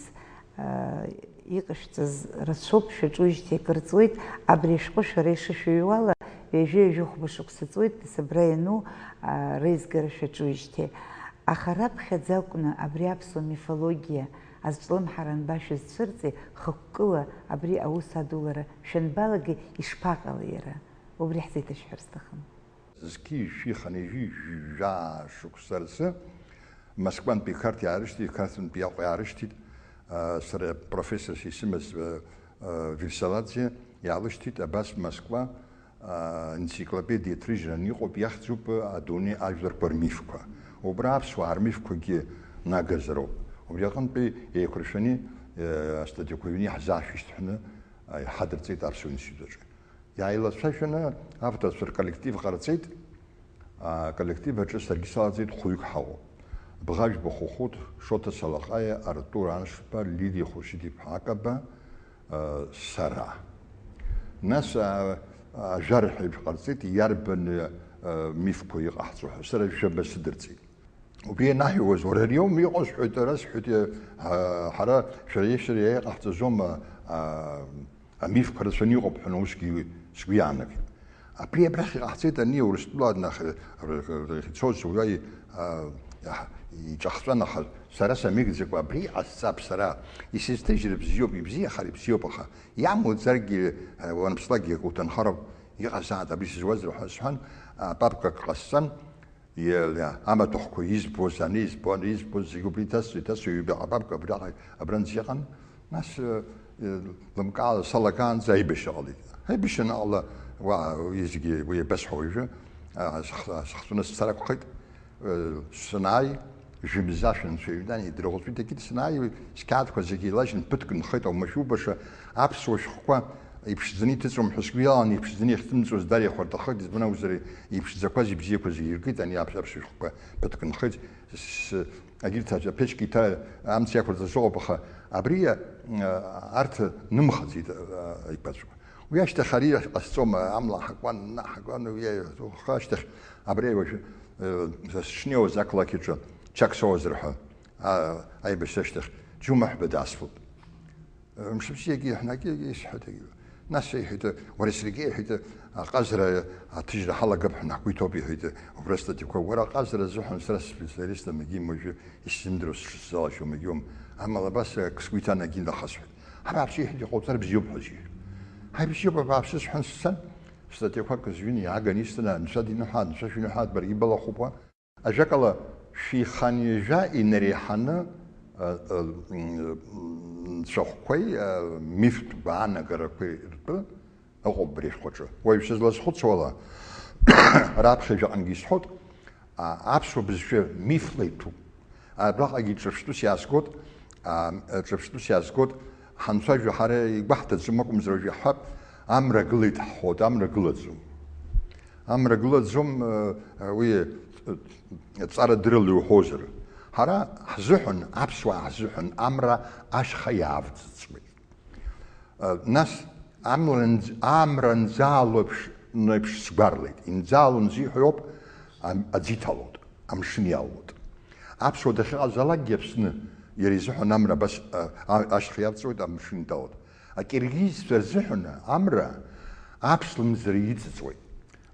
э, иҟашәҵаз рацәоуп, шәаҿужьҭеи акыр ҵуеит, абри ашәҟәы шәара ишышәыҩуала, ҩажәи ҩажәи хәба шықәса ҵуеит, нас абра иану, э, реизгара шәаҿужьҭеи. Аха раԥхьаӡа акәны абри аԥсуа мифологиа азҿлымҳара анбашәызцәырҵи, хықәкыла абри аус адулара шәанбалагеи, ишԥаҟалеи иара? Убри ҳзеиҭашәҳәар сҭахын. Зқьи жәшәи хынҩажәи жәаа шықәса рзы Москвантәи Қарҭ иаарышьҭит, Қарҭынтәи Аҟәа иаарышьҭит, а, сара профессорс исымаз, а, а, Вельсаладзе иаалышьҭит, абас Москва, а, енциклопедиа ҭрыжьран иҟоуп, иахьӡуп, а, Адунеи ажәларқәа рмифқәа. Убра аԥсуаа рмифқәагьы нагазароуп. Убри аҟынтәи еиқәыршәаны, э, астатиақәа ҩны иаҳзаашәышьҭ ҳәаны, а, иҳадырҵеит аԥсуа институт аҿы. Иааилацәажәаны авторцәа рколлектив ҟарҵеит. Аколлектив аҿы саргьы салаӡеит, хәҩык ҳауп. Бӷажәба Хәыхәыт, Шоҭа Салаҟаиа, Артур Аншба, Лидиа Хәыршьыҭ-иԥҳа Акаба, а, сара. Нас, а, ажәарҳәаҩ ҟарҵеит, иарбан, а, мифқәа иҟаҳҵо ҳәа. Сара жәаба сыдырҵеит. Убри ианаҳәауаз, уара ари аума иҟоу сҳәоит, ара сҳәоит, а, ҳара шәара иашьцәа иаиҟаҳҵазома, а, амифқәа рацәаны иҟоуп ҳәа усгьы сгәы иаанагеит. Абри абрахь иҟаҳҵеит ани Урыстәыла нахь, р-, р-, р-, ицоз уа и-, а, иаҳ-, иҿахҵәан, аха сара самыгӡакәа абри иҟасҵап сара, исызҭыжьра бзиоуп, ибзиахар ибзиоуп, аха иамуӡаргьы, а, уанԥслакгьы акы уҭынхароуп, иҟазааит абри сызуазар ҳәа сҳәан, а, папкак ҟасҵан, Иа-, амаҭәахәқәа избоз, ани избон, избоз зегьы убри иҭасҵо, иҭасҵо, ҩба апапка абраҟа, абранӡа иҟан. Нас, э, э, лымкаала салагаанӡа аибашьра ҟалеит. Аибашьра анаҟала, уа, уи зегьы, уи иабасҳәо уажәы, а, сых-, сыхҵәаны сцар акәхеит. Э, санааи, жәымза шәынцәа иҩны идырӷәӷәеит, егьит санааи, сқьаадқәа зегьы еилажьын, ԥыҭк нхеит, аумашәа-убаша, аԥсуа шәҟәқәа иԥшӡаны иҭыҵуам ҳәа сгәы иалан, иԥшӡаны иахьҭымҵуаз даара ихәарҭахеит, избан акәзар, иԥшӡақәаз, ибзиақәаз зегьы иркит, ани аԥ-, аԥсуа шәҟәқәа ԥыҭк нхеит, с-, Егьырҭ аԥечқәа иҭа-, амца иақәырҵаз ыҟоуп, аха абри, а, арҭ нымхаӡеит, а, аиқәаҵәа. Уи ашьҭахь ари ҟасҵом, амла ҳакуан, наҳакуан, уи аҩ-, уаххьа ашьҭахь абри уажәы, э, сышнеиуаз ақалақь аҿы чак соуазар ҳәа, а, аибашьра ашьҭахь џьумаҳәба дасфоит. Мшыбзиагьы иаҳнагьы исҳәеит, егьи. Нас иҳәеит, уара саргьы, иҳәеит, аҟазара аҭыжьра ҳалагап ҳәа ҳгәы иҭоуп, иҳәеит, убра астатиақәа. Уара аҟазара азыҳәан сара специалистым, егьи уажәы исзымдыруа сҽысзалашәом, егьиум. Амала абас акы сгәы иҭан, егьи нахасҳәеит. Ҳара аԥсы иҳәеит, иҟауҵар бзиоуп ҳәа зиҳәеит. Ҳаи, бзиоуп, абааԥсы сҳәан сцан, статиақәак зҩын иааган исҭан, анцәа диныҳәааит, анцәа шәиныҳәааит, баргьы балахәуп уа. Ажәакала, шәиханҩажәа инареиҳаны, а, а, м, нцәахәқәеи, а, мифтә гәаанагарақәеи ртәы ыҟоуп абри ашәҟәаҿы. Уаҩ сызлазхәыцуала, раԥхьа жәаҟангьы исҳәот, а, аԥсуа бызшәа мифла иҭәуп. Абраҟагьы ҿырԥштәыс иаазгот, а, ҿырԥштәыс иаазгот, ҳанцәажәо ҳара игәаҳҭаӡом акәымзар, уажә иаҳҳәап, амра гылеит ҳҳәот, амра гылаӡом. Амра гылаӡом, э, уи, э, ҵара дырла иуҳәозар. Ҳара ҳзыҳәан, аԥсуаа ҳзыҳәан амра ашьха иаавҵыҵуеит. Э, нас амра нӡ-, амра нӡаалоиԥш, ноиԥш сгәарлеит. Инӡаалон зиҳәо иоуп, ам-, аӡы иҭалоит, амшын иалоит. Аԥсуа дахьыҟазаалакгьы Аԥсны, иара изыҳәан амра абас, а, а, ашьха иавҵуеит, амшын иҭалоит. Акиргизцәа рзыҳәан амра аԥслымӡра иҵыҵуеит.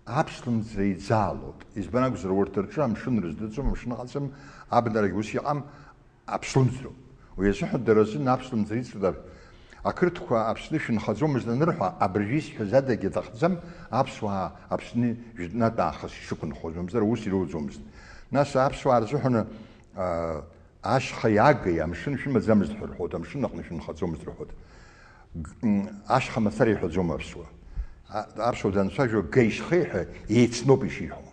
Аԥслымӡра иӡаалоит. Избан акәзар, урҭ рҿы амшын рыздырӡом, амшын ыҟаӡам, абнарагь ус иҟам, аԥслымӡроуп. Уи азыҳәан дара рзын аԥслымӡра иҵоит. Ақырҭқәа Аԥсны шәынхаӡомызт анырҳәа, абыржәы исҳәаз адагьы аҭахӡам, аԥсуаа Аԥсны жәытәнатә аахыс ишықәынхоз, мамзар ус ирылӡомызт. Нас аԥсуаа рзыҳәан, аа, ашьхеи агеи, амшын шәымаӡамызт ҳәа рҳәоит, амшын аҟны шәынхаӡомызт рҳәоит. Г-, м, ашьха мацара иҳәаӡом аԥсуа. А-, аԥсуа данцәажәо, геи шьхеи ҳәа еицноуп ишиҳәо.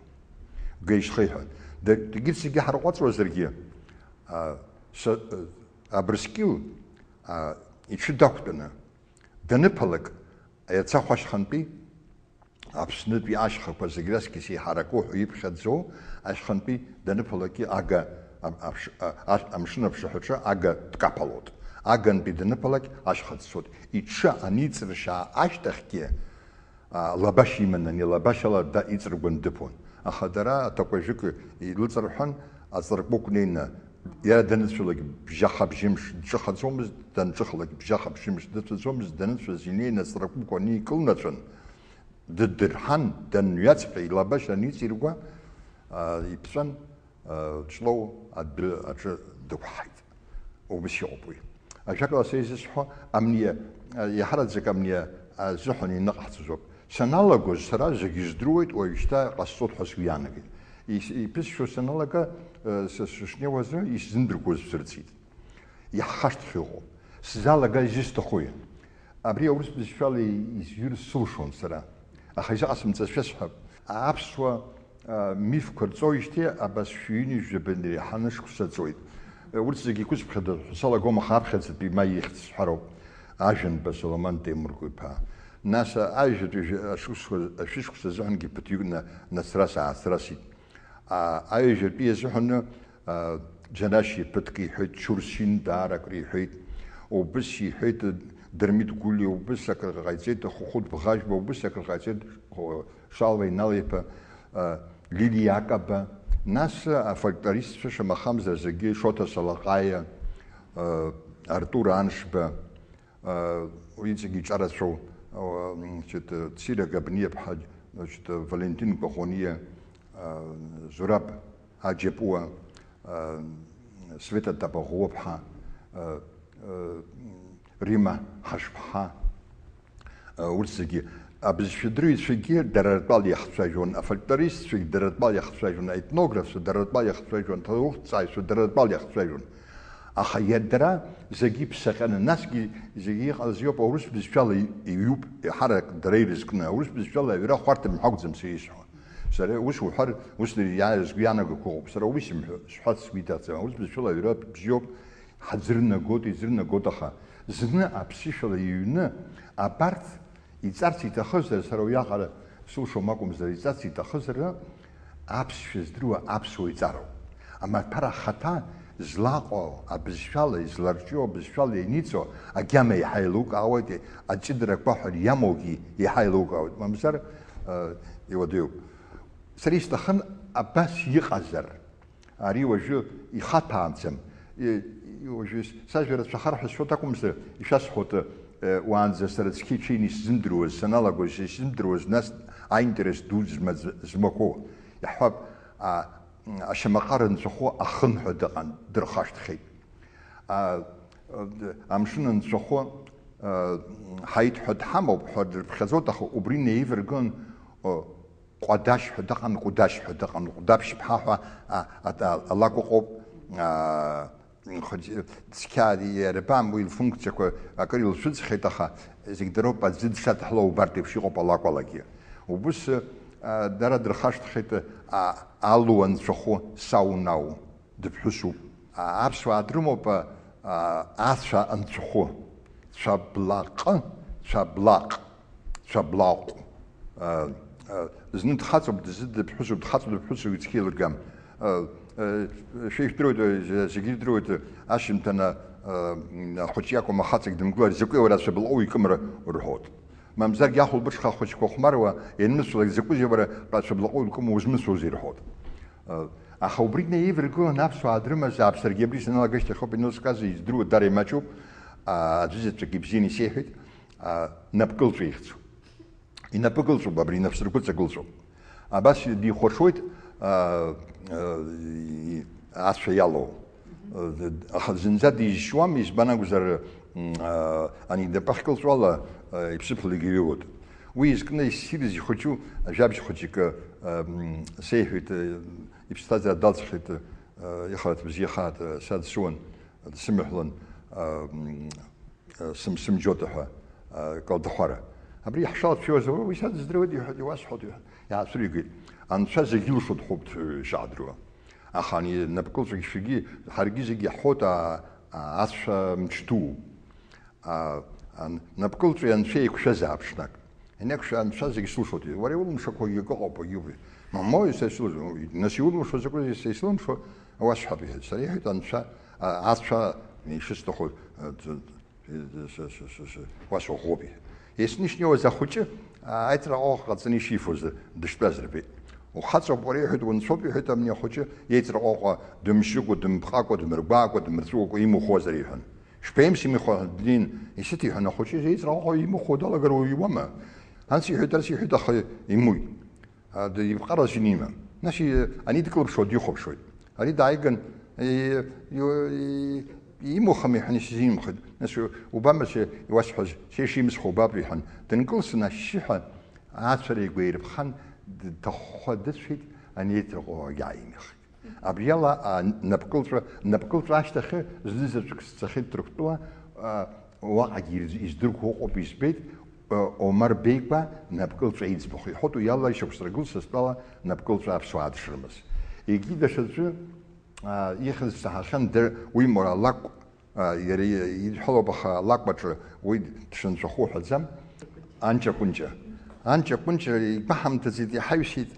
Геи шьхеи ҳәа. Д-, егьырҭ зегьы ҳарҟәаҵуазаргьы, а, са-, а, Абрыскьыл, а, иҽы дақәтәаны даныԥалак, иацы ахәашьхантәи Аԥснытәи ашьхақәа зегь раҵкьыс еиҳараку ҳәа иԥхьаӡоу ашьхантәи даныԥалакгьы ага, а-, аԥш-, а-, а-, амшын аԥшаҳәаҿы ага дкаԥалоит. Агантәи даныԥалак ашьха дцоит. Иҽы аниҵыршьаа ашьҭахьгьы, а, лабашьа иманы, ани лабашьала да-, иҵыргәан дыԥон. Аха дара аҭакәажәык илыҵырҳәан, аҵыркәыкә неины, иара даныцәалак бжьаха-бжьымш дҿыхаӡомызт, данҿыхалак бжьаха-бжьымш дыцәаӡомызт, даныцәаз инеины аҵыркәыкә аникылнаҵәан, дыддырҳан, данҩаҵҟьа, илабашьа аниҵиргәа, а, иԥҵәан, а, Ҷлоу адәы аҿы дықәҳаит. Убас иҟоуп уи. Ажәакала, са изысҳәо, амни, а, иаҳараӡак амни азыҳәан иныҟаҳҵозоуп. Саналагоз, сара зегьы здыруеит, уажәшьҭа ҟасҵоит ҳәа сгәы иаанагеит. Ис-, иԥысшьо саналага, а, са сышнеиуазы исзымдыркуаз сырҵеит. Иаҳхашҭхьоу ыҟоуп. Сзалагаз изысҭахуи? Абри аурыс бызшәала изҩыр сылшон сара. Аха изыҟасымҵаз шәасҳәап. Аԥсуа, а, мифқәа рҵоижьҭеи абас шәи ҩынҩажәи жәаба иреиҳаны шықәса ҵуеит. Урҭ зегьы иқәысԥхьада ҳәа салагом, аха аԥхьаӡатәи ма ихьӡ сҳәароуп. Ажәанба Соломон Темырго-иԥа. Нас аҩажәатәи жәа-, ашықәсқәа, ашәышықәса азыҳәангьы ԥыҭҩык на-, нацрас-аацрасит. А, аҩажәатәи азыҳәаны, а, Џьанашь ԥыҭк иҳәеит, Чурсин даара акыр иҳәеит, убыс иҳәеит, Дырмит Гәлиа убыс акыр ҟаиҵеит, Хәыхәыт Бӷажәба убыс акыр ҟаиҵеит, Хәы-, Шалва Инал-иԥа, а, Лилиа Акаба, нас афольклористцәа шамахамзар зегьы, Шоҭа Салаҟаиа, а, Артур Аншба, а, иҵегьы иҿарацәоу, а, значит, Цира Габниаԥҳа, значит, Валентин Коӷониа, а, Зураб Аџьапуа, а, Света Табаӷәыуаԥҳа, а, а, Рима Ҳашԥҳа, а, урҭ зегьы абызшәадырҩцәагьы дара ртәала иахцәажәон, афольклористцәагь дара ртәала иахцәажәон, аетнографцәа дара ртәала иахцәажәон, аҭоурыхҭҵааҩцәа дара ртәала иахцәажәон. Аха иа-, дара зегьы иԥсаҟьаны, насгьы зегьы иҟаз иоуп, аурыс бызшәала и-, иҩуп, еиҳарак дара ирызкны, аурыс бызшәала аҩра хәарҭам ҳәа акәӡам са исҳәо. Сара ус уҳәар, ус иааиз сгәы иаанагақәа ыҟоуп. Сара уи сымҳәо, сҳәарц сгәы иҭаӡам. Аурыс бызшәала аҩра бзиоуп, ҳаӡырнагоит, изырнагоит, аха зны аԥсышәала иҩны, абарҭ иҵарц иҭахызар, сара уиаҟара сылшом акәымзар, иҵарц иҭахызар, аԥсшәа здыруа аԥсуа иҵароуп. Амаҭәар ахаҭа Злаҟоу абызшәала, изларҿио абызшәала ианиҵо агьама еиҳа еилукаауеит, аҷыдарақәа ҳәа иамоугьы еиҳа еилукаауеит, мамзар, э, иуадаҩуп. Сара исҭахын абас иҟазар, ари уажәы ихаҭәаамӡам. И-, и-, уажәы с-, сажәа рацәахар ҳәа сшәоит акәымзар, ишәасҳәоит, э, уаанӡа сара цқьа иҽеины исзымдыруаз, саналагоз исзымдыруаз, нас аинтерес ду змаӡ-, змақәоу. Иаҳҳәап, а, ашьамаҟа рынцәахәы ахын ҳәа дыҟан, дырхашҭхьеит. А, амшын анцәахәы, а, ҳаит ҳәа дҳамоуп ҳәа дрыԥхьаӡоит, аха убри неивыргон, о, Ҟәадашь ҳәа дыҟан, Ҟәдашь ҳәа дыҟан, Ҟәдаԥшьԥҳа ҳәа, а, а, алакә ыҟоуп, а, хыӡ-, цқьа иара абан уи лфункциақәа акыр илцәыӡхьеит, аха зегь дароуп, аӡы дшадҳлоу убарҭ еиԥш иҟоуп алакәалагьы. Убыс, а, дара дырхашҭхьеит, а, алу анцәахәы Саунау. Дыԥҳәысуп. А, аԥсуаа дрымоуп, а, а, ацәа анцәахәы. Цәаблаҟы, цәаблаҟ, цәаблаҟә. А, а, зны дхаҵоуп, дызы дыԥҳәысуп, дхаҵоу дыԥҳәысу ицқьа еилыргам. А, а, шәа ижәдыруеит, а, зегьы ирдыруеит, а, ашьжьымҭан, а, м, ахәыҷ иакәым ахаҵагь дымгылар, закәи уара цәаблаҟы уикымра рҳәоит. Мамзаргьы ахәылбыҽха ахәыҷқәа хәмаруа ианмыцәалак, закәызеи уара цәаблаҟы уикыма узмыцәоузеи рҳәоит. Аха убригь наиваргылан аԥсуаа дрымазаап, саргьы абри саналагашьҭахь ауп ианылскааз, издыруа дара имаҷуп, а, аӡәызаҵәык ибзианы исеиҳәеит, а, напкылҵәа ихьӡуп. Инапы кылҵәоуп, абри инапсыргәыҵа кылҵәоуп. Абас дихәаҽуеит, а, а, и-, ацәа иалоу. Аха зынӡа дизшьуам, избан акәзар, м, а, ани инапы ахькылҵәо ала, а, иԥсыԥ лагьы иҩуеит. Уи изкны иссирыз ихәыҷу ажәабжь хәыҷык, а, м, сеиҳәеит, а, иԥсҭазаара далҵхьеит, а, ихарҭ бзиахааит, а, са дсуан, дсымаҳәлан, а, м, а, сым-, сымџьота ҳәа, а, калдахәара. Абри иаҳшалацәажәоз, уи са дыздыруеит, иҳәа-, иуасҳәоит, иҳәа-, иаацәыригеит. Анцәа зегь илшоит ҳәоуп, э, ишаадыруа. Аха ани напкылҵәагьы шәгьы, ҳаргьы зегь иаҳҳәоит, а, а, ацәа мчдуу. А, а, напкылҵәеи анцәеи еиқәшәазаап ҽнак. Ианеиқәшәа анцәа зегь слшоит. Уара иулымшақәогьы акы ыҟоуп, уажәы. Мамои, са исылшо, нас иулымшо закәызеи, са исылымшо, уасҳәап, иҳәеит. Сара иҳәеит анцәа, а, ацәа ишысҭаху, а, д-, д-, ш-, ш-, ш-, ш-, уасҳәап, иҳәеит. Есны ишнеиуаз ахәыҷы, а, аиҵраҟа ҟаҵаны ишифоз дыштәаз рбеит. Ухаҵоуп уара, иҳәеит, унцәоуп, иҳәеит, амни ахәыҷы, иеиҵраҟа дымшьыкәа, дымԥҟакәа, дымыргәаакәа, дымырҵәуакәа имухуазар, иҳәан. Шԥеимсими, хәа-, блин, исыҭ, иҳәан, ахәыҷы, еиҵраҟа имыхәо далагар уиуама? Анс иҳәеит, арс иҳәеит, аха имуит. А, д-, иԥҟараз инимам. Нас и-, ани дкылԥшуа дихәаԥшуеит. Ари дааиган, и-, и-, и-, имухами ҳәа исзимхеит. Нас у-, убама се-, иуасҳәаз, се шимсхуа убап, иҳәан. Дынкылсын, ашьшьыҳәа ацәара игәеирԥхан, дҭахәхәа дыцәеит, ани еиҵраҟа иааимихит. Абри ала, а, напкылҵәа, напкылҵәа ашьҭахьы зны заҵәык сцахьеит Ҭырқәтәыла, а, уаҟагьы ирз-, издырқәо ыҟоуп, избеит, а, Омар Беигәа напкылҵәа иӡбахә иҳәоит, уи ала ишықәсра гылсызтәала напкылҵәа аԥсуаа дшрымаз. Егьи даҽаӡәы, а, ихьыз саҳахьан, дыр-, уи Мора лакә, а, иара и-, идҳәалоуп, аха алакә аҿы уи дшынҵәахәы уҳәаӡам. Анҷа Кәынҷа. Анҷа Кәынҷа игәаҳамҭаӡеит, иҳаҩсит,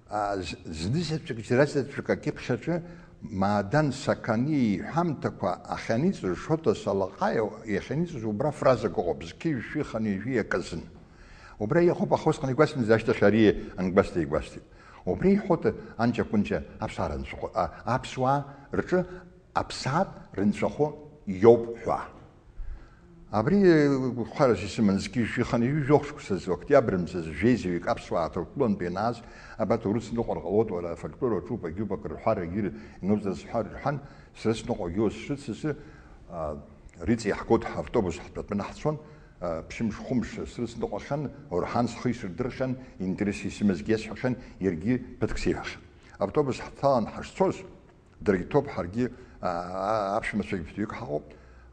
а, з-, зны заҵәык, џьара заҵәык акьыԥхь аҿы Маадан Сақаниа иҳәамҭақәа ахьаниҵоз, Шоҭа Салаҟаиа иахьаниҵоз убра фразак ыҟоуп, зқьи жәшәи хынҩажәи аказын. Убра иҟоуп, аха усҟан игәасҭамыз, ашьҭахь ари ангәасҭа игәасҭеит. Убри иҳәоит Анҷа Кәынҷа аԥсуаа рынцәахәы, а, аԥсуаа рҿы аԥсаатә рынцәахәы иоуп ҳәа. Абри, э, гәахәарас исыман, зқьи жәшәи хынҩажәи жәохә шықәсазы, октиабр мзазы, жәеизаҩык аԥсуаа Ҭырқәтәылантәи ианааз, абарҭ урыцныҟәар ҟалоит, уара, афольклор аҿуп, агьуп, акрырҳәар, егьир иануҵаз ҳәа рҳәан, срыцныҟәагьы сшыцыз, а, рыҵа иаҳгоит ҳәа автобус ҳтәатәаны ҳцон, а, ԥшьымш-хәымш срыцныҟәахьан, Орҳан схы исырдырхьан, интерес исымазгьы иасҳәахьан, иаргьы ԥыҭк сеиҳәахьан. Автобус ҳҭалан ҳашцоз, Дыргьы ҭоуп, ҳаргьы, а, а, аԥшәмацәагь ԥыҭҩык ҳаҟоуп,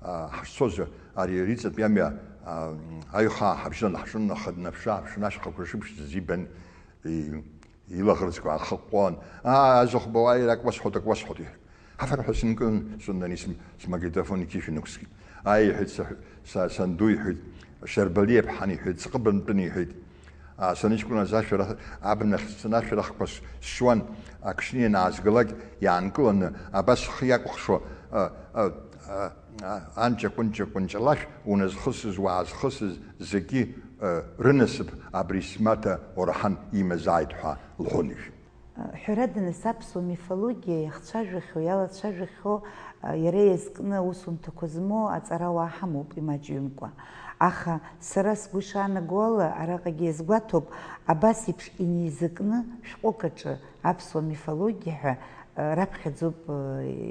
а, ҳашцоз, ари, ари ҵатәи амҩа, а, аҩхаа ҳабжьан, ҳшын, аха днаԥшы-ааԥшын, ашьхақәа шыԥшӡаз ибан, и-, илаӷырӡқәа аахыҟәҟәон. Аа, азахәба, уааир, ак уасҳәоит, ак уасҳәоит, иҳәеит. Афырҳәа сынкылан, сынтәаны см-, смагнитофон иқьышә инықәскит. Ааи, иҳәеит, са, са, санду, иҳәеит, Шьарбалиа ԥҳан, иҳәеит, сҟыбантәын, иҳәеит. А, саныҷкәыназ ашәарах-, абнахь сцаны ашәарахқәа с-, сшьуан, аҽны ианаазгалак иаанкыланы, абас схы иакәыхшо, Анҷа-кәынҷа-кәынҷалашә уназхысыз, уаазхысыз зегьы рынасыԥ абри смаҭа Орҳан имазааит ҳәа лҳәон ишәы. Ҳәарада, нас, аԥсуа мифологиа иахцәажәахьоу, иалацәажәахьоу, иара иазкны аусумҭақәа змоу аҵарауаа ҳамоуп имаҷҩымкәа. Аха сара сгәы ишаанаго ала, араҟагьы иазгәаҭоуп, абас еиԥш инеизакны шәҟәык аҿы аԥсуа мифологиа ҳәа раԥхьаӡоуп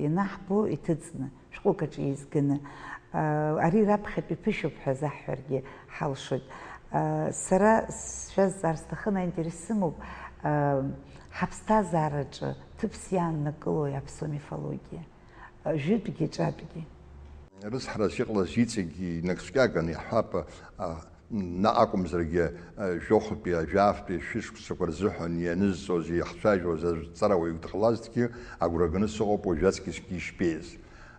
ианаҳбо иҭыҵны. Шәҟәык аҿы еизганы, ари раԥхьатәи ԥышәоуп ҳәа заҳҳәаргьы ҳалшоит. Сара сшәазҵаар сҭахын, аинтерес сымоуп, ҳаԥсҭазаараҿы ҭыԥс иааннакылои аԥсуа мифологиа, жәытәгьы ҿатәгьы? Рыцҳарас иҟалаз иҵегь инагцәкьаган иаҳҳәап, наҟ акәымзаргьы, жәохәтәи, жәафтәи шәышықәсақәа рзыҳәан ианызҵоз, иахцәажәоз аҵарауаҩык дҟалазҭгьы агәра ганы сыҟоуп уажәы аҵкьысгьы ишԥеиз.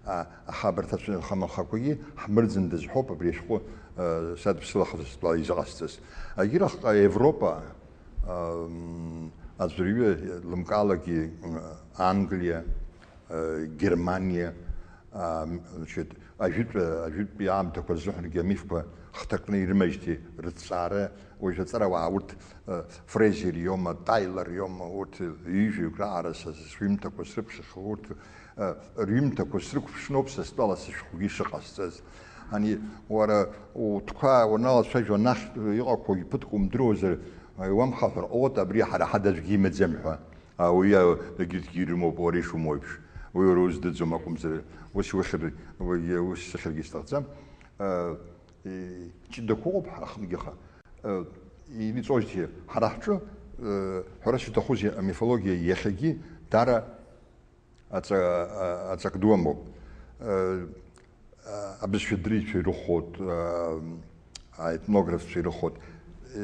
Аха абарҭ ацәынхамахақәагьы ҳмырӡындаз ҳәоуп абри ашәҟәы садыԥсылахаз стәала изыҟасҵаз. Егьырахь Европа аӡәырҩы лымкаалагьы Англиа, Германиа, значит, ажәытә, ажәытәтәи аамҭақәа рзыҳәангьы амифқәа хҭакны ирымазҭгьы рыҭҵаара, уажә аҵарауаа урҭ Фрезер иоума, Тайлор иоума, урҭ ҩыжәаҩык раҟара са сҩымҭақәа срыԥхьахьоу, урҭ рҩымҭақәа срықәԥшноуп са стәала сышәҟәгьы шыҟасҵаз. Ани, уара утәқәа уаналацәажәо анахьтә иҟақәоу ԥыҭк умдыруазар, иуамхаҳәар ҟалоит, абри ҳара ҳада аӡәгьы имаӡам ҳәа. Ауаҩы егьырҭгьы ирымоуп, уара ишумоу еиԥш. Уи уара уздыӡом акәымзар, ус иухьыр, ус сыхьыргьы сҭахӡам. Ҷыдақәа ыҟоуп ҳара ҳҟынгьы аха. Иҵозҭгьы, ҳара ҳҿы, ҳәарас иҭахузеи, амифологиа иахьагьы даара аҵа-, а-, аҵак ду амоуп. Э, а-, абызшәадырҩцәа ирыхәоит, а-, аетнографцәа ирыхәоит.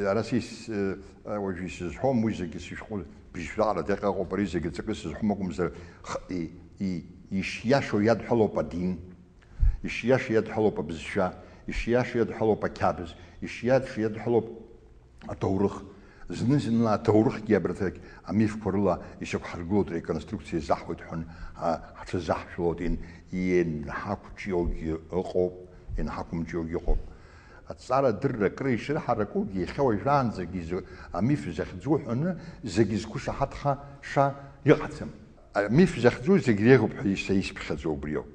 Ара сис-, э, а, уажәы исызҳәом, уи зегьы сышәҟәы быжьшәаҟара даҟьа ыҟоуп, ари зегьы ҵакы сызҳәом акәымзар, х-, и-, и-, ишиашоу иадҳәалоуп адин, ишиашоу иадҳәалоуп абызшәа, ишиашоу иадҳәалоуп ақьабз, ишиашоу иадҳәалоуп аҭоурых. Зны-зынла аҭоурыхгьы абарҭ амифқәа рыла ишьақәҳаргылоит, реконструкциа заҳуеит ҳәа ҳҽазаҳшәалоит, ианҳақәҿиоугьы ыҟоуп, ианҳақәымҿиогьы ыҟоуп. Аҵара адырра акры ишырҳаракугьы, иахьа уажәраанӡагьы амиф захьӡу ҳәаны зегьы зқәышаҳаҭхаша иҟаӡам. Амиф захьӡу зегь реиӷьуп ҳәа са исԥхьаӡо убриоуп.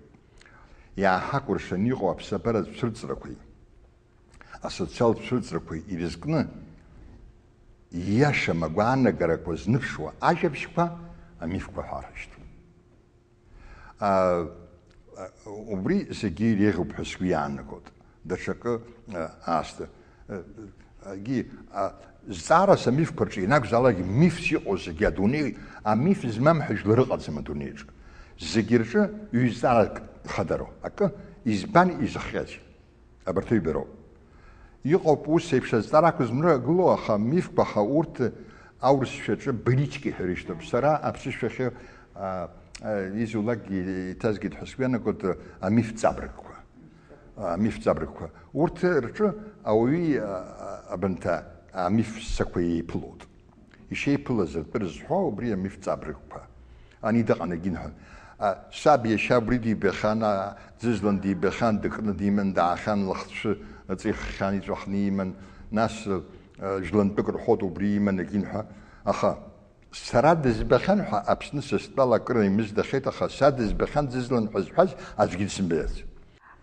Иааҳакәыршаны иҟоу аԥсабаратә цәырҵрақәеи асоциалтә цәырҵрақәеи ирызкны, ииашам агәаанагарақәа зныԥшуа ажәабжьқәа амифқәа ҳәа рҳәашьҭоуп. Убри зегьы иреиӷьуп ҳәа сгәы иаанагоит. Даҽакы аасҭа. Зҵаарас амифқәа рҿы ианакәзаалак мифс иҟоу зегьы адунеи, амиф змам ҳәа жәлар ыҟаӡам адунеиаҿы. Зегьы рҿы ҩ-зҵаарак хадароу акы, избан изыхҟьазеи? Абарҭ ҩба роуп. Иҟоуп ус еиԥш азҵаара ақәызмыргыло, аха мифқәа ҳәа урҭ аурысшәаҿы былички ҳәа ирышьҭоуп. Сара аԥсышәахьы, а, а, изулакгьы иҭазгеит ҳәа сгәы иаанагоит, амиф ҵабргқәа. А, амиф ҵабргқәа. Урҭ рҿы ауаҩи, а, а, абанҭа, амиф ссақәа еиԥылоит. Ишеиԥылаз атәы рызҳәо убри амиф ҵабргқәа. Ани дыҟан, егьин ҳәа. А, саб иашьа убри дибахьан, а, ӡызлан дибахьан, дыкны диман, даахьан, лыхцәы ҵиххьан, иҵәахны иман, нас, а, жәлантәык рҳәоит убри иман, егьин ҳәа. Аха сара дызбахьан ҳәа Аԥсны са стәала акыр имыздахьеит, аха са дызбахьан ӡызлан ҳәа зҳәаз аӡәгьы дсымбаӡац.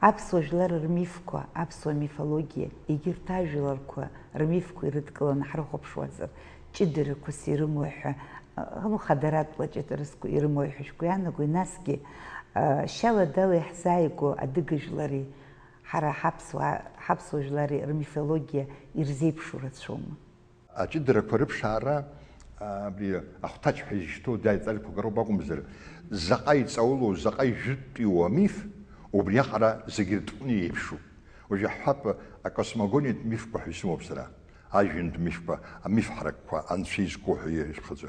Аԥсуа жәлар рмифқәа, аԥсуа мифологиа, егьырҭ ажәларқәа рмифқәа ирыдкыланы ҳрыхәаԥшуазар, ҷыдарақәас ирымои ҳәа, ну, хадаратәла ҷыдарас ирымои ҳәа шәгәы иаанагои, насгьы, шьала-дала иаҳзааигәоу адыга жәлари, ҳара ҳаԥсуа, ҳаԥсуа жәлари рмифологиа ирзеиԥшу рацәоума? Аҷыдарақәа рыԥшаара, абри ахәҭаҷ ҳәа изышьҭоу даиҵарқәак роуп акәымзар, заҟа иҵаулоу, заҟа ижәытәтәиу амиф, убриаҟара зегьы ртҟәны еиԥшуп. Уажәы иаҳҳәап, акосмогониатә мифқәа ҳәа исымоуп сара. Ажәҩантә мифқәа, амиф ҳаракқәа, анцәа изку ҳәа ирыԥхьаӡо.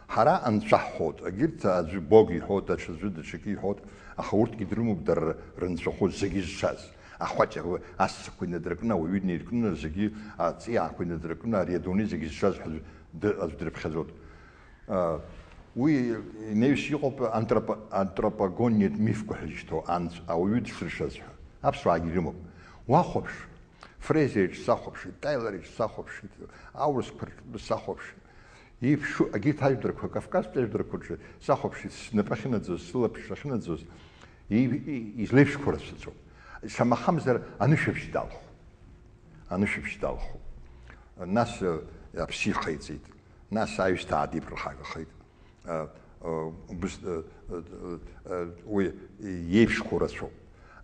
Ҳара анцәа ҳҳәоит, егьырҭ аӡәы Бог иҳәоит, даҽаӡәы даҽакы иҳәоит, аха урҭгьы дрымоуп дара рынцәахәы зегьы зшаз. Ахәаҷ, ассақәа инадыркны, ауаҩы днеиркны, зегьы аҵиаақәа инадыркны, ари адунеи зегьы зшаз ҳәа аӡә дрыԥхьаӡоит. Уи инаҩс иҟоуп антропо-, антропогонниатә мифқәа ҳәа изышьҭоу, анцә, ауаҩы дшыршаз ҳәа. Аԥсуаагьы ирымоуп. Уахәаԥш, Фрезерич сахәаԥшит, Тайлорич сахәаԥшит, аурысқәа рҿы сахәаԥшит. Иԥшу, егьырҭ ажәдарқәа, Кавказтәи ажәдарқәа рҿы сахәаԥшит, снапы ахьынаӡоз, сылаԥш ахьынаӡоз, и-, и-, излеиԥшқәоу рацәаӡоуп. Шамахамзар, анышәаԥшь далху. Анышәаԥшь далху. Нас, э, аԥсы ихеиҵеит. Нас аҩсҭаа дибраҳагахеит. Э, э, убыс-, э, э, э, э, уи иеиԥшқәоу рацәоуп.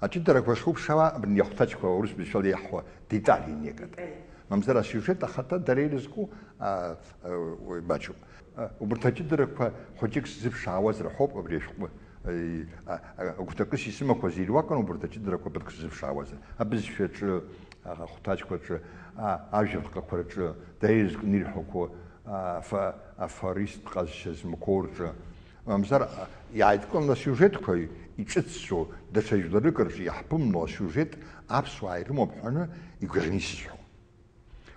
Аҷыдарақәа ахьуԥшаауа, абни ахәҭаҷқәа урыс бызшәала иаҳҳәо детали некат. Детали. Мамзар асиужет ахаҭа дара ирызку, а, а, уи маҷуп. А, убарҭ аҷыдарақәа хәыҷык сзыԥшаауазар ҳәоуп абри ашәҟәы. Э, а, а, агәҭакыс исымақәаз ируакын убарҭ аҷыдарақәа ԥыҭк сзыԥшаауазар. Абызшәаҿы, ахәҭаҷқәа рҿы, а, ажәаԥҟақәа рҿы, дара ирызкны ирҳәақәо, афа-, афористтә ҟазшьа змақәоу рҿы, мамзар, а, иааидкыланы асиужетқәа иҿыцӡоу даҽа жәларык рҿы иаҳԥымло асиужет аԥсуаа ирымоуп ҳәаны игәаӷьны исызҳәом.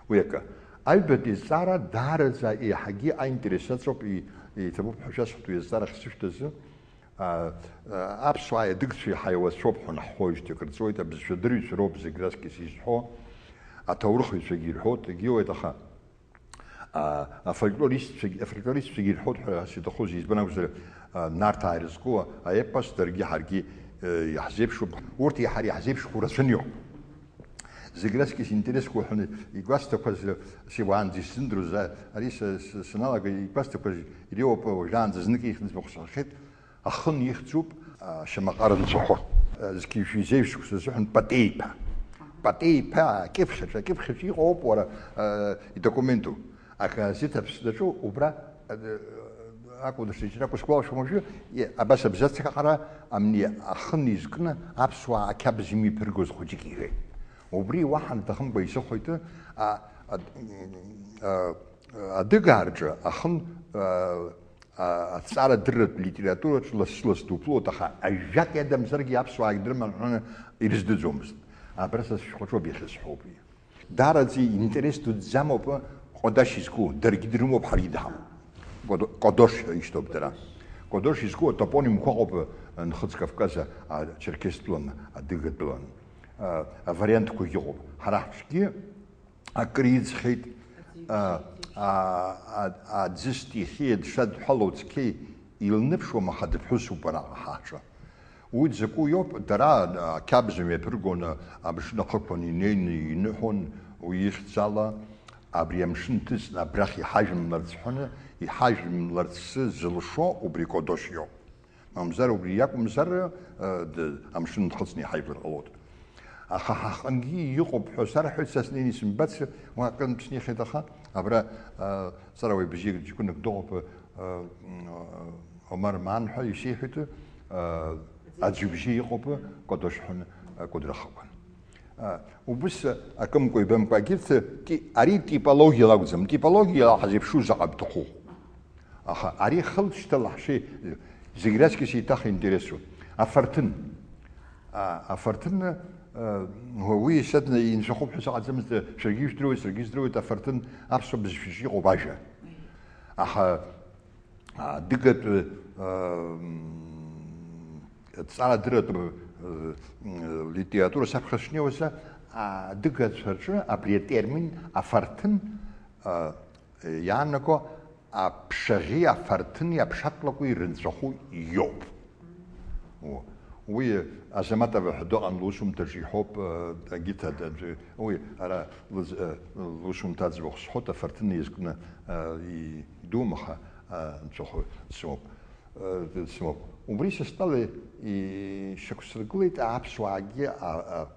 Уи акы, аҩбатәи азҵаара даараӡа еиҳагьы аинтерес аҵоуп, и-, иҭабуп ҳәа шәасҳәоит уи азҵаара ахьсышәҭазы, а, а, аԥсуааи адыгцәеи ҳаиуацәоуп ҳәа наҳҳәоижьҭеи акыр ҵуеит, абызшәадырҩцәа роуп зегь раҵкыс изҳәо, аҭоурыхҩцәагьы ирҳәоит, егьиуеит, аха А, афольклористцәагь-, афольклористцәагьы ирҳәоит ҳәа ас иҭахузеи, избан акәзар, а, Нарҭаа ирызку аепос даргьы ҳаргьы, э, иаҳзеиԥшуп. Урҭ иаҳа-, иаҳзеиԥшхо рацәаны иҟоуп. Зегь раҵкыс интересқәа уҳәаны игәасҭақәаз, э, си уаанӡа исзымдыруаз, а, ари са, са, саналага игәасҭақәаз иреиуоуп, уажәаанӡа знык ихьӡ мыхәсахахьеит. Ахын ихьӡуп, а, шьамаҟа рынцәахәы. А, зқьи жәшәи зеижә шықәса азыҳәан Патеиԥа. Патеиԥа, акьыԥхьаҿ, акьыԥхьаҿ иҟоуп уара, а, идокументу. Агазеҭ Аԥсны аҿы убра, а, акәу даҽаџьара акәу сгәалашәом уажәы, и-, абас абзацк аҟара амни ахын изкны аԥсуаа ақьабз имҩаԥыргоз хәыҷык иҳәеит. Убри уаҳа нҭахымкәа исыхәеит, а, а, а, адыгаа рҿы ахын, а, а, аҭҵаарадырратә литератураҿ лассы-ласс дуԥылоит, аха ажәак иадамзаргьы аԥсуаагьы дрыман ҳәаны ирыздыӡомызт. Абра са сышәҟәаҿоуп иахьысҳәо убри. Даараӡа интерес дуӡӡамоуп Ҟодашь изку, даргьы дрымоуп, ҳаргьы дҳамоуп. Кодо-, Кодош ҳәа ишьҭоуп дара. Кодош изку атопонимқәа ыҟоуп, а, Нхыҵ Кавказ, а, Черкес тәылан, Адыга тәылан. А, авариантқәагьы ыҟоуп. Ҳара ҳҿгьы акыр иӡхьеит, а, а, а, аӡы стихиа дшадҳәалоу цқьеи илныԥшуам, аха дыԥҳәысуп араҟа ҳаҳҿы. Уи дзакәу иоуп, дара, а, ақьабз мҩаԥыргон, амшын ахықәан инеины иныҳәон, уи ихьӡала, абри амшын ҭыҵны абрахь иҳажәымларц ҳәаны, иҳажәымларц зылшо убри Кодош иоуп. Мамзар убри иакәымзар, э, д-, амшын нхыҵны иҳаибар ҟалоит. Аха ҳаҟынгьы иҟоуп ҳәа сарҳәоит, са снеины исымбац, уа акырынтә снеихьеит, аха абра, э, сара уаҩ бзиак ҷкәынак дыҟоуп, э, м, Омар Маан ҳәа исеиҳәеит, э, аӡҩыбжьы иҟоуп, Кодош ҳәа, э, Кәыдры ахықәан. А, убыс акымкәа-ибымкәа, егьырҭ ти-, ари типологиала акәӡам. Типологиала ҳазеиԥшу заҟа бҭаху. Аха ари хылҵшьҭала ҳшеи-, зегь раҵкыс еиҭах интересуп. Афарҭын. А, афарҭын, а, уи исыдны инцәахәуп ҳәа сыҟаӡамызт, шәаргьы ижәдыруеит, саргьы издыруеит, афарҭын аԥсуа бызшәаҿы иҟоуп ажәа. Аха адыгатә, м, ҵарадырратә, м, литература саԥхьа снеиуазы, адыгацәа рҿы абри атермин афарҭын, а, иаанаго аԥшаӷьи афарҭыни аԥшатлакәи рынцәахәы иоуп. О, уи Азаматова ҳәа дыҟан лусумҭаҿы иҳәоуп, э, егьырҭ аӡәы, уи ара лыз-, э, лусумҭа аӡбахә сҳәоит, афарҭын иазкны, э, и-, идумаха, э, нцәахәы сымоуп, э, сымоуп. Убри са стәала ишьақәсыргылеит аԥсуаагьы, а, а,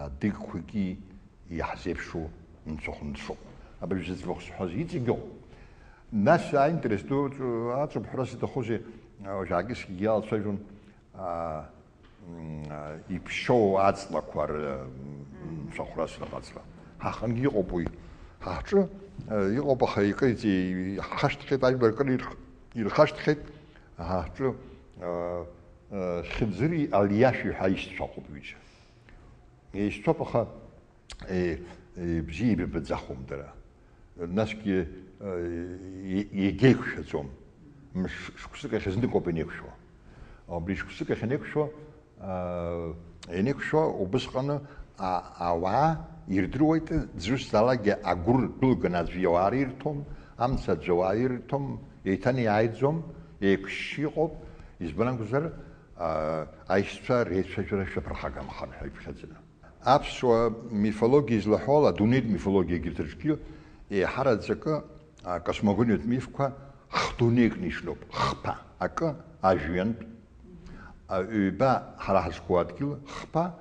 адыгқәагьы иаҳзеиԥшу нцәахә нцәоуп. Абыржә зыӡбахә сҳәаз иҵегь ыҟоуп. Нас аинтерес ду аҵоуп ҳәа сыҭахузеи, уажәаагьы сгьы иалацәажәон, а, м, а, иԥшьоу аҵлақәа ры-, м, нцәахәрас рыҟаҵара. Ҳахынгьы иҟоуп уи. Ҳа ҳҿы, а, иҟоуп, аха икыдҵа, иҳашьҭхьеит, ажәлар акыр ирх-, ирхашьҭхьеит, ҳа ҳҿы, а, а, Хьыӡыри Алиашәи ҳәа аишьцәа ыҟоуп ҩыџьа. Еишьцәоуп, аха, е, е, бзиа ибабаӡахом дара. Насгьы, е, е, иагьеиқәшәаӡом. Мш-, шықәсык ахь зныкоуп инеиқәшәо. Убри шықәсык ахь инеиқәшәо, аа, инеиқәшәо убысҟаны, а-, ауаа ирдыруеит, дзусҭазаалакгьы агәыр дәылганы аӡәы иауаа ирҭом, амца аӡәы ауаа ирҭом, еиҭанеиааиӡом, еиқәшьшьы иҟоуп, избан акәзар, аа, аишьцәа реицәажәара шәаԥырхагамхан ҳәа иԥхьаӡаны. Аԥсуа мифологиа излаҳәо ала, адунеитә мифологиа егьырҭ рҿгьы еиҳараӡакы, а, космогониатә мифқәа хдунеик ишноуп. Хԥа акы, ажәҩантә, а, ҩба ҳара ҳазқәу адгьыл, хԥа,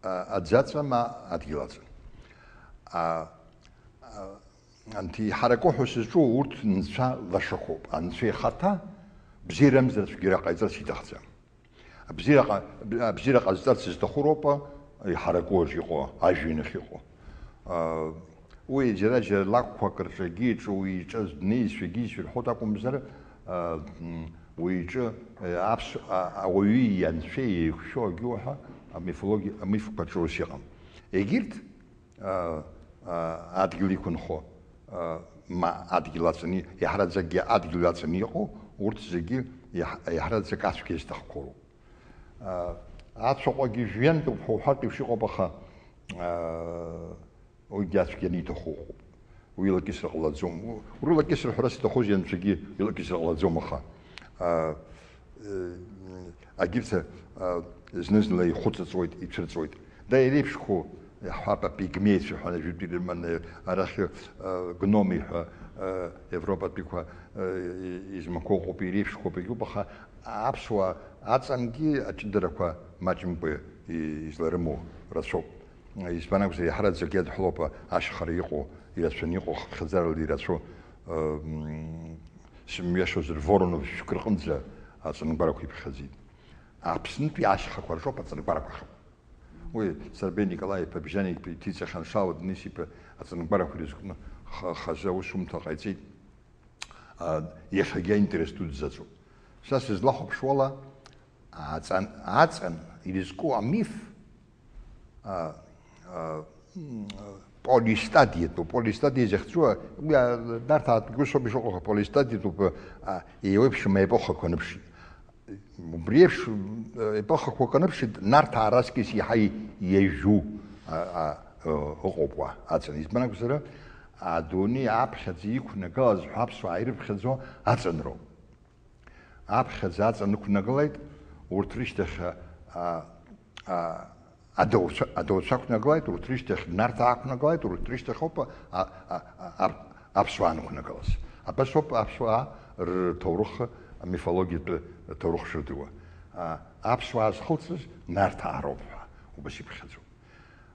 а, аӡаҵа ма адгьыл аҵа. А, а, анҭ иҳараку ҳәа сызҿу урҭ нцәа лашақәоуп. Анцәа ихаҭа бзиарамзар цәгьара ҟаиҵарц иҭахӡам. Абзиара ҟа-, абзиара ҟазҵарц зҭаху роуп иҳараку аҿы иҟоу, ажәҩан ахь иҟоу. Аа, уи џьара-џьара лакәқәак рҿагьы иҿы, уи иҿы днеизшәагьы ишәырҳәоит акәымзар, аа, м, уи иҿы, э, аԥс-, а-, ауаҩи ианцәеи еиқәшәо агьоуҳәа амифологи-, амифқәа аҿы ус иҟам. Егьырҭ, аа, аа, адгьыл иқәынхо, аа, ма адгьыл аҵаны, иаҳараӡакгьы адгьыл аҵаны иҟоу, урҭ зегьы иаҳ-, иаҳараӡак ацәгьа зҭахқәоу роуп. Аа, ацәаҟәагьы жәҩантәуп ҳәа уҳәартә еиԥш иҟоуп, аха, аа, уигьы ацәгьа аниҭаху ыҟоуп. Уи илакьысыр ҟалаӡом. У-, урылакьысыр ҳәа сҭахузеи, анцәагьы илакьысыр ҟалаӡом, аха, аа, Э, агьырҭ, а, зны-зынла ихәыҵыҵуеит, ицәырҵуеит. Да, иреиԥшқәоу, иаҳҳәап, апигмеицәа ҳәа, ажәытәтәи рыманы, арахь, а, гномы ҳәа, а, Европатәиқәа, а, и-, измақәоу ыҟоуп, иреиԥшқәоуп, егьуп, аха аԥсуаа аҵангьы аҷыдарақәа маҷымкәа и-, изларымоу рацәоуп. Избан акәзар, иаҳараӡак иадҳәалоуп ашьхара иҟоу, ирацәаны иҟоу, хыԥхьаӡарала ирацәоу, м, сымҩашьозар, Воронов шәкы рҟынӡа аҵангәарақәа иԥхьаӡеит. Аԥснытәи ашьхақәа рҿоуп аҵангәарақәа ахьыҟоу. Уи Сарбеи Николаи-иԥа Бжьаниа-иԥа иҭиҵахьан, Шалва Денис-иԥа аҵангәарақәа ирызкны ха-, хазы аусумҭа ҟаиҵеит. А, иахьагьы аинтерес дуӡӡаҵәуп. Са сызлахәаԥшуала, аҵан, аҵан ирызку амиф, а, а, м, полистадиатәуп. Полистадиа захьӡу, уи, а, Нарҭаа ус ауп ишыҟоу, полистадиатәуп, а, еиуеиԥшым аепохақәа аныԥшит. Убри еиԥш, э, епохақәак аныԥшит, Нарҭаа раҵкыс иаҳа иажәу, а, а, ы, ыҟоуп уа аҵан. Избан акәзар, адунеи аԥхьаӡа иқәнагалаз ҳәа аԥсуаа ирыԥхьаӡо аҵан роуп. Аԥхьаӡа аҵан ықәнагалеит, урҭ рышьҭахь, а, а, адауцәа, адауцәа ықәнагалеит, урҭ рышьҭахь Нарҭаа ықәнагалеит, урҭ рышьҭахь ауп, а, а, а, а, аԥсуаа анықәнагалаз. Абас ауп аԥсуаа рҭоурых, амифологиатә ҭоурых шырдыруа. А, аԥсуаа зхылҵыз Нарҭаа роуп ҳәа убас иԥхьаӡоуп.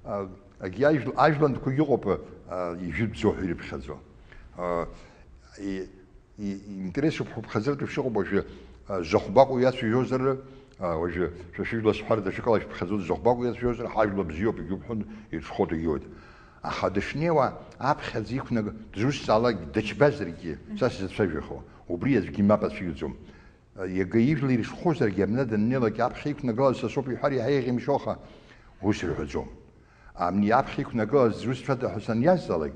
А, егьи ажәл-, ажәлантәқәагьы ыҟоуп, а, ижәытәӡоу ҳәа ирыԥхьаӡо. А, и-, и-, интересуп ҳәа уԥхьаӡартә еиԥш ыҟоуп уажәы, а, Зыхәба Кәу иацәажәозар, а, уажәы шәа шәыжәла сҳәар даҽакала шәыԥхьаӡоит, Зыхәба Кәу иацәажәозар, ҳажәла бзиоуп, егьуп ҳәа ирҽхәоит, егьиуеит. Аха дышнеиуа аԥхьаӡа иқәнага, дызусҭцаалак дычбазаргьы, са сзацәажәахо, убри аӡәгьы мап ацәиуӡом. Иага ижәла ирҽхәозаргьы, абна даннеилак аԥхьа иқәнагалаз са соуп иҳәар иаҳа еиӷьымшьо, аха ус рҳәаӡом. Абни аԥхьа иқәнагалаз зусҭцәада ҳәа саниазҵаалак,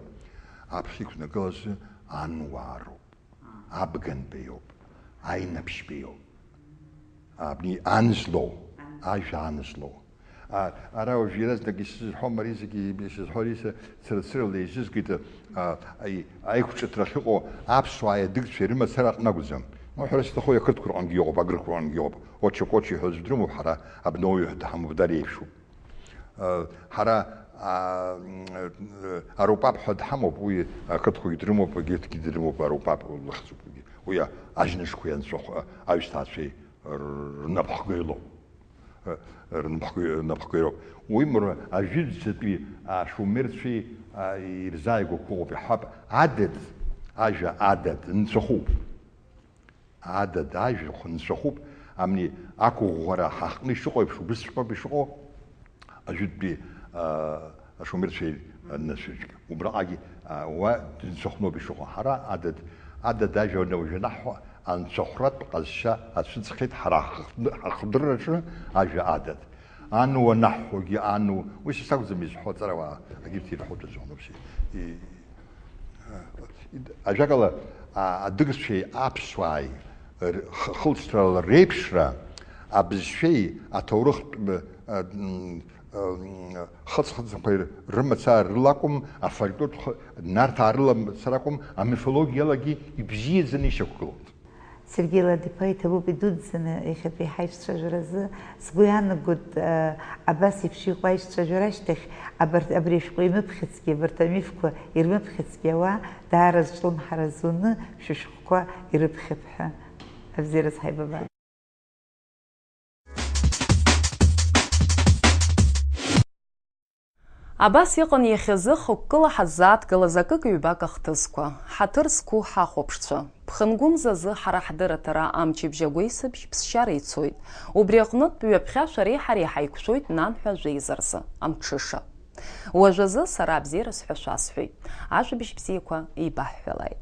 аԥхьа иқәнагалаз ануаа роуп, абгантәи иоуп, аинаԥшьбеи иоуп. Абни ан злоу, ажәа ан злоу. А, ара уажә иаразнак исызҳәом, ари зегьы исызҳәо, ари са цырцырла еизызгеит, а, аи-, аиқәҿыҭра ахьыҟоу аԥсуааи адыгцәеи рымацара аҟны акәӡам. Уҳәара сҭаху, ақырҭқәа рҟынгьы иҟоуп, аграқәа рҟынгьы иҟоуп. Оча-коча ҳәа аӡә дрымоуп, ҳара абноуаҩы ҳәа дҳамоуп, дара иеиԥшуп. А, ҳара, а, арупап ҳәа дҳамоуп, уи ақырҭқәагьы дрымоуп, егьырҭгьы дрымоуп, арупап лыхьӡуп уигьы. Уи а-, аџьнышқәеи анцәахә-, аҩсҭаацәеи рнапхгаҩ лоуп. Рнапхгаҩ-, рнапхгаҩроуп. Уимариоу ажәытәӡатәи ашумерцәеи, а, ирзааигәақәоу ыҟоуп, иаҳҳәап, адыд, ажәа адыд нцәахәуп. Адыд ажәахә нцәахәуп, амни ақәыӷәӷәара ҳаҟны ишыҟоу еиԥш, убысҵәҟьоуп ишыҟоу ажәытәтәи, а, ашумерцәеи анацәаҩык. Убраҟагьы, а, уа дынцәахәноуп ишыҟоу. Ҳара адыд, адыд ажәа уажәы анаҳҳәо, анцәахәратә ҟазшьа ацәыӡхьеит ҳара ҳхд-, ҳахдырраҿы ажәа адыд. Ану анаҳҳәогьы ану, уи са сакәӡам изҳәо, аҵарауаа, агьырҭ ирҳәоит азыҳәан, уԥси. И-, а, ажәакала, а, адыгцәеи аԥсуааи, Р-, х-, хылҵшьҭрала реиԥшра абызшәеи аҭоурыхтә, м, м, м, хыҵхыҵқәеи рымацара рыла акәым, афольклортә хы-, нарҭаа рыла мацара акәым, амифологиалагьы ибзиаӡаны ишьақәгылоуп. Сергеи Ладиԥа, иҭабуп идуӡӡаны иахьатәи ҳаицәажәаразы. Сгәы иаанагоит, э, абас еиԥш иҟоу аицәажәара ашьҭахь, абарҭ, абри ашәҟәы имыԥхьацгьы, абарҭ амифқәа ирмыԥхьацгьы ауаа даара зҿлымҳара зуны шәышәҟәқәа ирыԥхьап ҳәа. Абзиараз ҳаибабаа. Абас иҟан иахьазы хықәкыла ҳаззааҭгылаз акык-ҩбак ахҭысқәа, ҳаҭыр зқәу ҳахәаԥшцәа. Ԥхынгәымзазы ҳара ҳдырраҭара амчыбжь агәеисыбжь ԥсшьара ицоит. Убри аҟнытә ҩаԥхьа шәареи ҳареи ҳаиқәшәоит нанҳәа жәеиза рзы, амҽыша. Уажәазы сара абзиара сҳәа шәасҳәоит. Ажәабжь бзиақәа еибаҳҳәалааит.